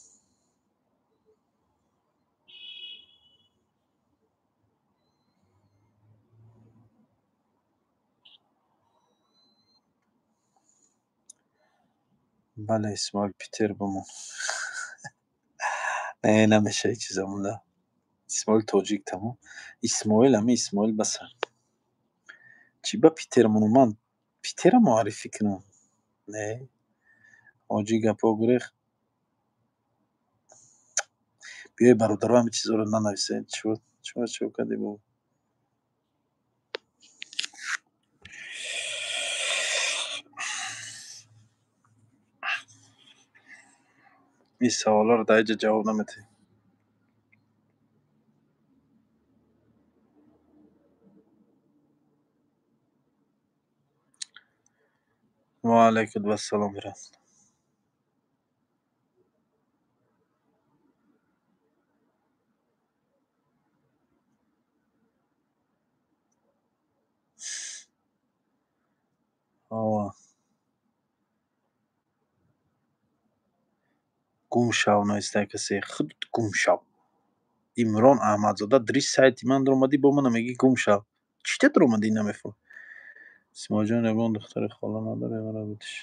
Бале, Исмоил Питер бимон. Не, намеша ҳеҷ чиза монда. Исмоил тоҷик, тамом. Исмоил ами Исмоил баса. Чӣ ба Питер монам? Ман Питера муаррифӣ кунам? Не. Ҳоҷӣ гапҳо гурехт. Биёй, бародаро, ҳамин чизҳоро нанависед. Чӣ чӣ кардӣ бо? Ин саволҳоро дар ҳеҷ ҷо ҷавоб наметиҳӣ. Ва алайкум ассалом ва раҳматуллоҳ. Ова. Гум шав, навистай касе. Худ гум шав. Имрон Аҳмадзода, дри сайти ман даромадӣ, бо мана мегӣ гум шав. Чӣ та даромадӣ, намефаҳмам. Исмоилҷон, ягон духтари хола надорӣ, маро бутиш?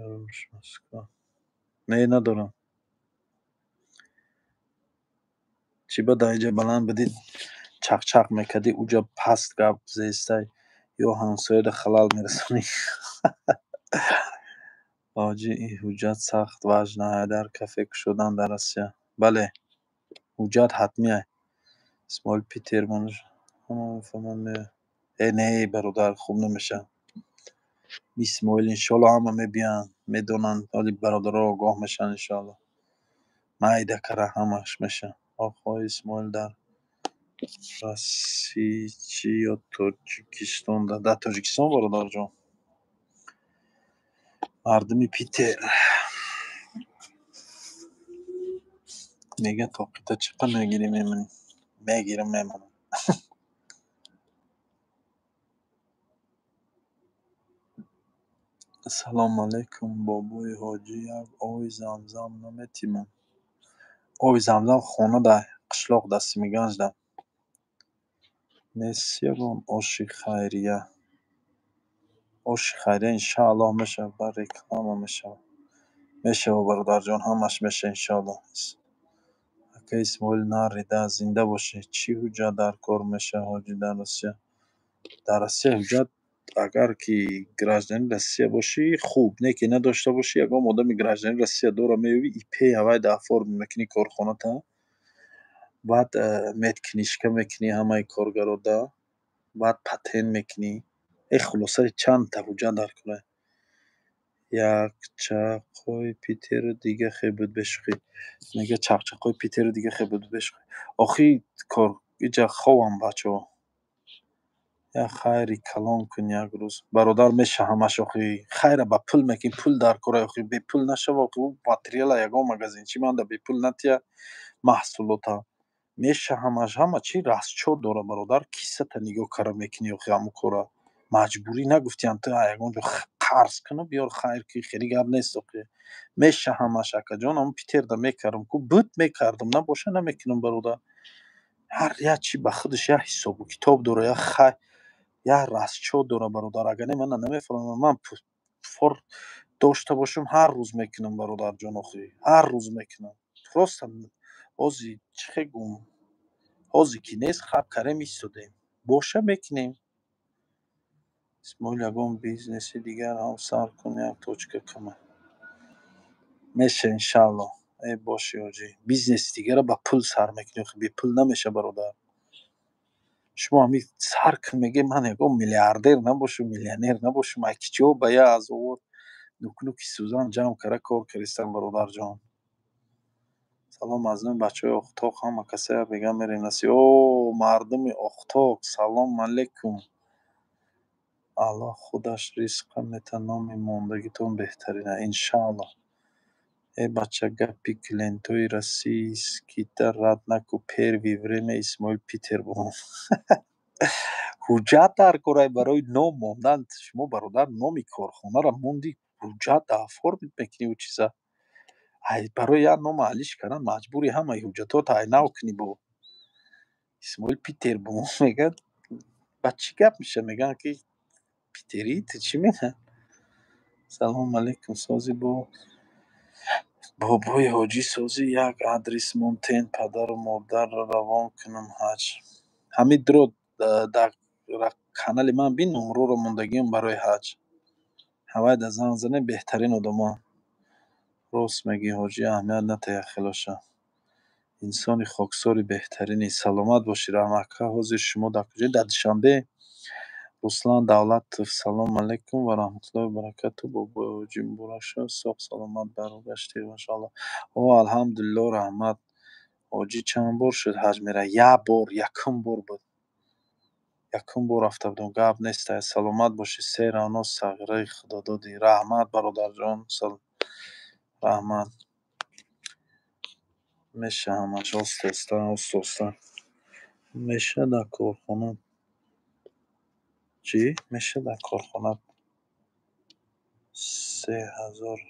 Ёрмш Москва. Не, надорам. Чӣ ба дар инҷа баланд будӣ, чақчақ мекардӣ, уҷа паст гап зестай ё ҳамсояда халал мерасонӣ. Ҳоҷӣ, ин ҳуҷҷат сахт важна дар кафе кушодан дар Россия. Бале, ҳуҷҷат ҳатмия. Исмоил Питер манаш ҳама мефаҳманд. Э, не, бародар, хуб намешавад. Исмоил, иншоалло, ҳама мебиёянд, медонанд, ҳоли бародаро огоҳ мешаванд, иншоалло. Майда кара ҳамаш мешавад. Охои Исмоил дар Россия чӣ ё Тоҷикистон? Дар Тоҷикистон, бародарҷон. Мардуми Питер. Мега, тоқита чӣ қа мегирӣ, мемонӣ? Мегирам, мемонам. Салом алейкум, бобои ҳоҷӣ, як оби замзам наметимон? Оби замзам хона да, қишлоқ да, Семиганҷ да. Нест ягон оши хайрия? Оши хайрия иншааллоҳ мешавад, ба реклама мешавад. Мешава, бародарҷон, ҳамаш меша, иншоаллоҳ. Ака Исмоил нарида, зинда бошӣ. Чӣ ҳуҷҷат дар кор мешавад, ҳоҷӣ, дар Россия? Дар Россия ҳуҷҷат, агар ки гражданини Россия бошӣ, хуб, не ки надошта бошӣ, ягон одами гражданини Россия дора меёвӣ, ИП ҳавай да оформить мекунӣ корхоната, баъд медкнижка мекунӣ ҳамаи коргарода, баъд патент мекунӣ. Э, хулоса, чандта ҳуҷҷат дар кора. Як чақои Питеру дига хе буд, бешӯхӣ. Мега, чақчақои Питеру дига хе буд, бешӯхӣ. Охи кор иҷа ховам, бачаҳо. Як хайри калон кун як рӯз. Бародар, меша ҳамаш охи. Хайра ба пул мекунӣ, пул дар кора охи, бепул нашава охи, ӯ материала ягон магазинчи манда бепул натия маҳсулота. Меша ҳамаш, ҳама чи расчёт дора, бародар, киссата нигоҳ кара мекунӣ охи ҳамун кора. Маҷбурӣ нагуфтиям ту ягон ҷо қарз куну биёр хайр ки, хеле гап нест охи. Меша ҳамаш, акаҷон, ҳамун Питерда мекардам ку, буд мекардам, набоша намекунам, бародар. Ҳар як чи ба худаш як ҳисобу китоб дора, як хай як расчёт дора, бародар. Агар не, мана намефаҳмам, ман фор дошта бошам, ҳар рӯз мекунам, бародарҷон, охи, ҳар рӯз мекунам. Просто ҳози чӣ хел гум, Ҳозир ки нест, хаб карем, истодем. Боша, мекунем. Исмоил, ягон бизнеси дигар ҳам сар кун, як точка кама. Меша, иншаалло. Э, боши, ҳоҷӣ. Бизнеси дигара ба пул сар мекунӣ, охи бепул намеша, бародар. Шумо ҳами сар кун мегӯед, ман ягон миллиардер набошум, миллионер набошум, ай киҷо ба я азовор нукнуки сӯзан ҷамъ кара кор кардистам, бародарҷон. Салом аз номи бачаҳои Охтоқ, ҳама касая бега мерем насиб. О, мардуми Охтоқ, салом алейкум. Аллоҳ худаш ризқа мета, номи мондагитон беҳтарина, иншааллоҳ. Э, бача, гапи клиентои российскита рад наку, первый время Исмоил Питер бумон. Ҳуҷҷат дар корай барои ном мондан. Шумо, бародар, номи корхонаро монди, ҳуҷҷат оформить мекунӣ ӯ чиза. Ай барои як нома алиш кардан маҷбури ҳамаи ҳуҷҷатҳоро ай нав кунӣ бо. Исмоил Питер бумон мегӯяд, ба чӣ гап мешавад? Мегӯянд ки питерӣ, ту чӣ мегӯянд? Салому алейкум, сози бо бобои ҳоҷӣ, сози як адрес монтен, падару модарро равон кунам ҳаҷ. Ҳамин дро дар канали ман бин, номерҳоро мондагиам барои ҳаҷ. Ҳавайда занг занед, беҳтарин одамоанд. Рост мегӯӣ, ҳоҷӣ, аҳамият натиҳ хелоша. Инсони хоксори беҳтаринӣ. Саломат бошӣ, раҳмат. Ака, ҳозир шумо дар куҷоед? Дар Душанбе. Руслан Давлатов, салому алейкум ва раҳматуллоҳи ва баракатуҳ. Бобои ҳоҷӣ, муборак шавад, соғ саломат баргаштӣ, машааллоҳ. О, алҳамдулиллоҳ, раҳмат. Ҳоҷӣ чанд бор шуд ҳаҷ меравад? Як бор, якум бор буд. Якум бор рафта будам, гап нест. Саломат бошӣ, се равно сағираи худододӣ. Раҳмат, бародарҷон, раҳмат. Меша ҳамаш оста оста, оста оста. Меша дар корхона чӣ? Меша дар корхона 3000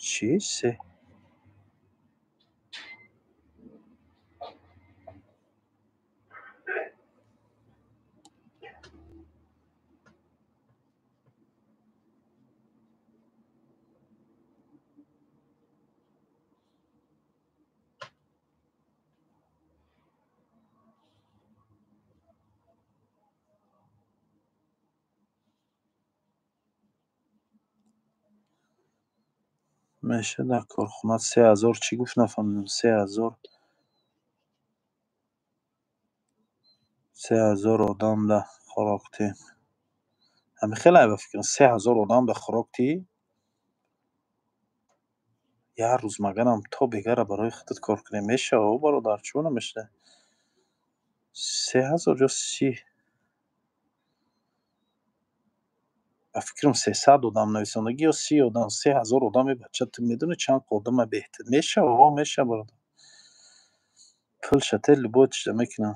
чӣ? Се меша дар корхона 3000 чӣ гуфт, нафаҳмидам. 3000, 3000 одам да хӯрок тӣ. Ҳамин хеле ба фикрам, 3000 одам да хӯрок тӣ? Як рӯз магарам то бегара барои худат кор кунӣ. Мешава, о бародар, чӯ намешава? 3000 ё 30? Ба фикрам, 300 одам нависондагӣ ё 30 одам, 3000 одам, е бача, ту медонӣ чанд одама беҳтар мешава? О, мешава, бародар. Пул шате любой чиза мекунам.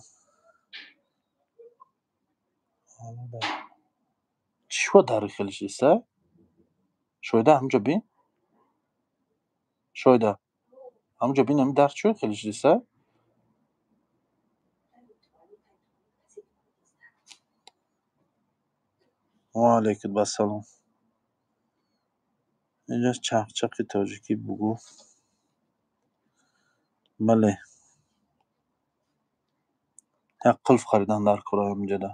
Чӣ дар хеле шиста? Шоида, ҳаминҷо бин. Шоида, ҳаминҷо бин, ҳамин дар чӯ хеле шиста? Ва алайкум ассалом. Инҷо чақчақи тоҷикӣ бугӯ. Бале. Як қулф харидан дар кора ҳаминҷода.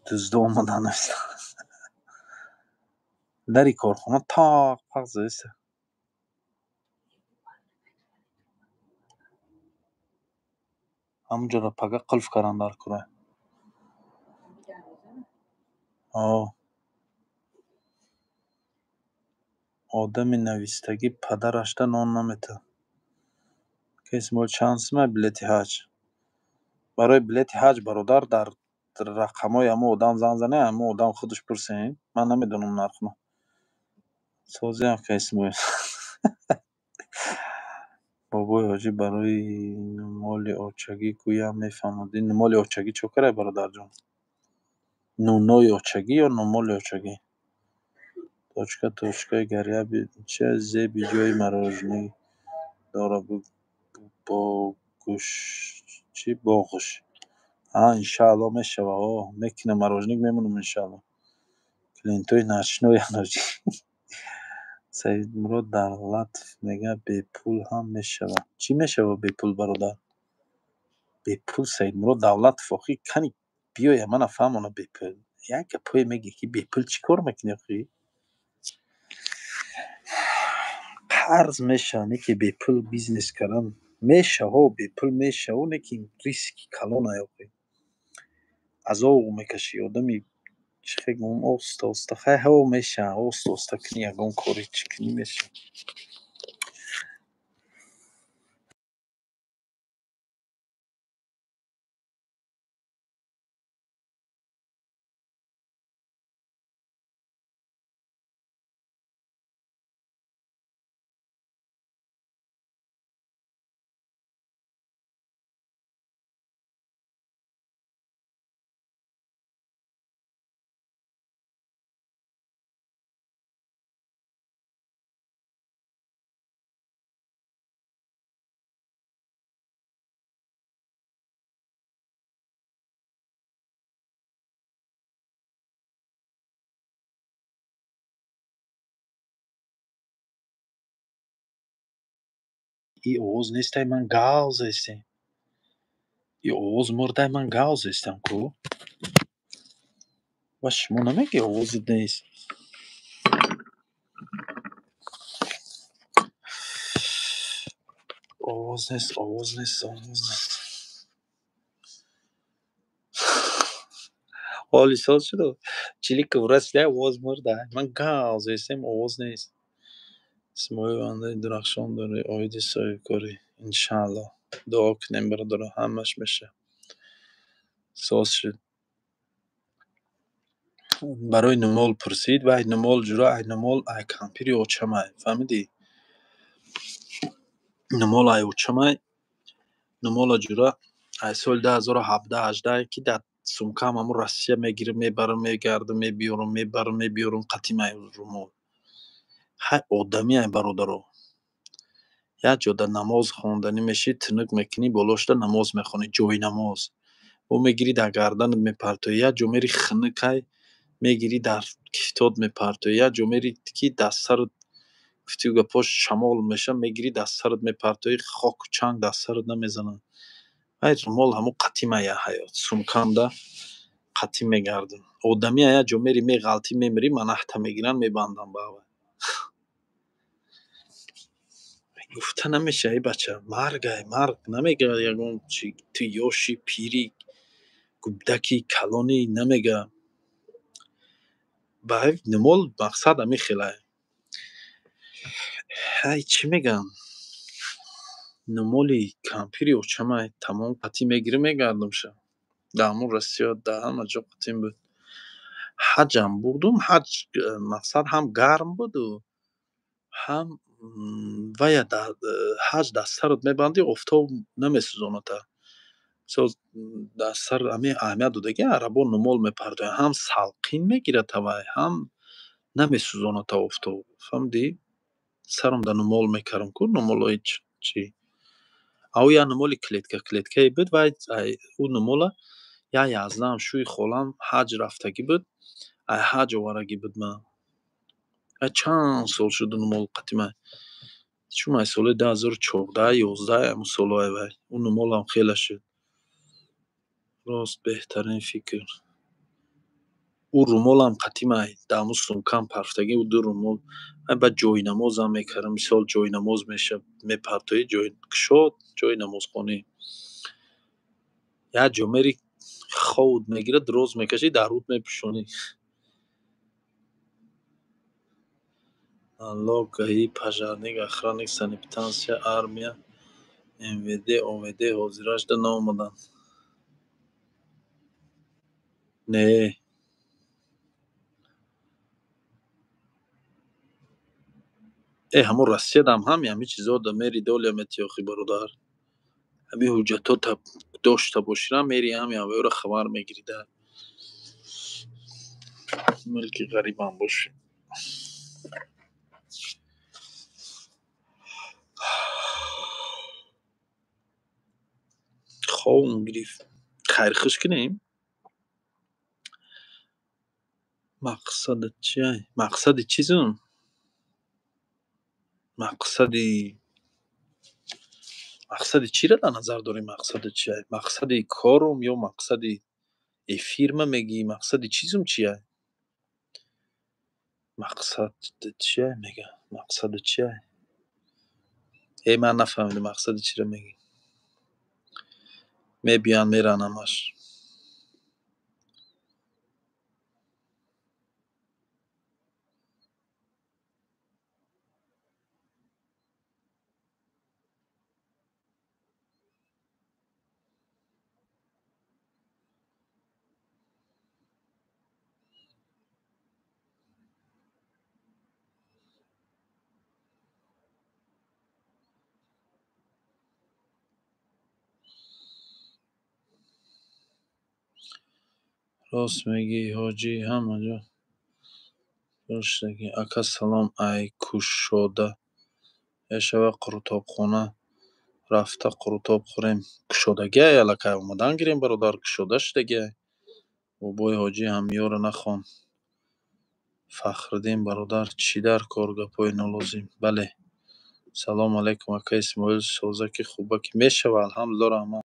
Дуздо омадан нависта. Дари корхона тоқ пақ задиста. Ҳаминҷоро пага қулф кардан дар кора. О. Одами навистагӣ падарашда нон наметавад. Ка Исмоил, чанд сумай билети ҳаҷ? Барои билети ҳаҷ, бародар, дар рақамҳои ҳамон одам занг занед, ҳамон одам худаш пурсен. Ман намедонам нархро. Сози ака Исмоил. Бобои ҳоҷӣ, барои нумоли очагӣ гӯям мефаҳмад. Ин нумоли очагӣ чо карай, бародарҷон? Нунои очагӣ ё нумоли очагӣ? Точка точкаи гаряби чи зеби ҷои мороженое дора богӯш чи боғуш. А, иншааллоҳ, мешава, о, мекунам, мороженик мемонам, иншааллоҳ. Клиентои ночной ҳоҷӣ. Саидмурод Давлатов мегӯяд, бепул ҳам мешавад. Чӣ мешавад бепул, бародар? Бепул, Саидмурод Давлатов, охи кани биёя мана фаҳмона бепул. Як гапое мегӯӣ, ки бепул чӣ кор мекунӣ охи? Қарз мешавад, не ки бепул бизнес кардан мешава, бепул мешава, не ки риски калонае охи. Азоб мекашӣ одами, чӣ хел гӯям, оста оста хай ҳаво мешавад, оста оста кунӣ, ягон кори чӣ кунӣ, мешавад. И овоз нестай, ман гав зестем. И овоз мурдай, ман гав зестам ку. Ва шумо намегӯед, овозит нест. Овоз нест, овоз нест, овоз нест. Ҳоли соз шуду. Чиликов расида, овоз мурдай. Ман гав зестем, овоз нест. Исмоил, андаи дурахшон дорӣ оиди соҳибкорӣ. Иншааллоҳ. Дуо кунем, бародаро, ҳамаш мешавад. Соз шуд. Барои нумол пурсид, вай нумол ҷура, ай нумол ай кампири очамай. Фаҳмидӣ? Нумол ай очамай. Нумола ҷура ай соли 2017-18 ки дар сумкаам ҳамун Россия мегирам, мебарам, мегардам, мебиёрам, мебарам, мебиёрам, қатимай румол. Ҳай одамӣ ай, бародаро. Як ҷода намоз хонданӣ мешӣ, тунук мекунӣ, болошда намоз мехонӣ, ҷойнамоз. Ӯ мегирӣ, дар гарданат мепартоӣ, як ҷо мери, хунукай, мегирӣ, дар кифтот мепартоӣ, як ҷо мери, ки дар сарат гуфтию гапҳо шамол мешавад, мегирӣ, дар сарат мепартоӣ, хоку чанг дар сарат намезанад. Ай румол ҳамун қатимай ҳаёт, сумкамда қатим мегардам. Одамӣ як ҷо мери, меғалтӣ, мемирӣ, манахта мегиранд, мебанданд ба ҳава. Гуфта намешавад, эй бача, маргай, марг намегӯяд ягон чи, ту ёши, пирӣ, губдаки, калонӣ намегӯяд. Ба нумол мақсад ҳамин хелай. Ай чӣ мегӯям? Нумоли кампири очамай, тамом қатӣ мегирам, мегардамша. Дар ҳамун Россия, дар ҳама ҷо қатим буд. Ҳаҷам бурдум, ҳаҷ мақсад ҳам гарм буду, ҳам вая дар ҳаҷ дар сарат мебандӣ, офтоб намесӯзонад. Мисол, дар сар ҳамин аҳамият додагӣ, арабо нумол мепартоянд, ҳам салқин мегирад ҳавай, ҳам намесӯзонад офтоб. Фаҳмидӣ? Сарам дар нумол мекардам ку, нумолҳои чӣ. А ӯ як нумоли клетка клеткае буд, вай ӯ нумола як яздаам шӯи холам ҳаҷ рафтагӣ буд, ай ҳаҷ оварагӣ буд ман. Ай чанд сол шуд нумол қатимай. Чун ай соли 2014, 11 ҳамун солҳои вай. Ӯ нумолам хеле шуд. Рост, беҳтарин фикр. Ӯ румолам қатимай, дар ҳамун сумкам парфтагӣ, ӯ ду румол. Ай баъд ҷойнамозам мекардам, мисол ҷойнамоз мешавад, мепартоӣ, ҷой кушод, ҷои намозхонӣ. Як ҷо мери, ховут мегирад, дароз мекашӣ, дар рӯт мепӯшонӣ. Налог, ГАИ, пожарник, охранник, санэпидстанция, армия, МВД, ОВД ҳозирашда наомаданд. Не. Э, ҳамун Россиядам ҳами ҳамин чизҳо да мери, доля метиҳӣ охи, бародар. Ҳамин ҳуҷҷатҳота дошта бошӣ, мери, ҳами ҳавоёро хабар мегирӣ да. Мулки ғарибам бошӣ. Хобам гирифт. Хайрхуш кунем? Мақсадат чиай? Мақсади чизум? Мақсади мақсади чиро дар назар дорӣ? Мақсади чия? Мақсади корум ё мақсади эфирма мегӯӣ? Мақсади чизум чия? Мақсад чия мега? Мақсади чия? Э, ман нафаҳмидам, мақсади чиро мегӯӣ? Мебиёянд, мераванд ҳамаш. Рост мегӯӣ, ҳоҷӣ, ҳама ҷо пуршудагӣ. Ака, салом, ай кушода мешавад қурутобхона? Рафта қурутоб хӯрем. Кушодагиай, аллакай омадан гирем, бародар, кушода шудагиай. Бобои ҳоҷӣ ҳамёро нахон. Фахриддин бародар, чӣ дар кор гапҳои нолозим? Бале. Салому алайкум, ака Исмоил, созаки, хубаки? Мешава, алҳамдулилло, раҳмат.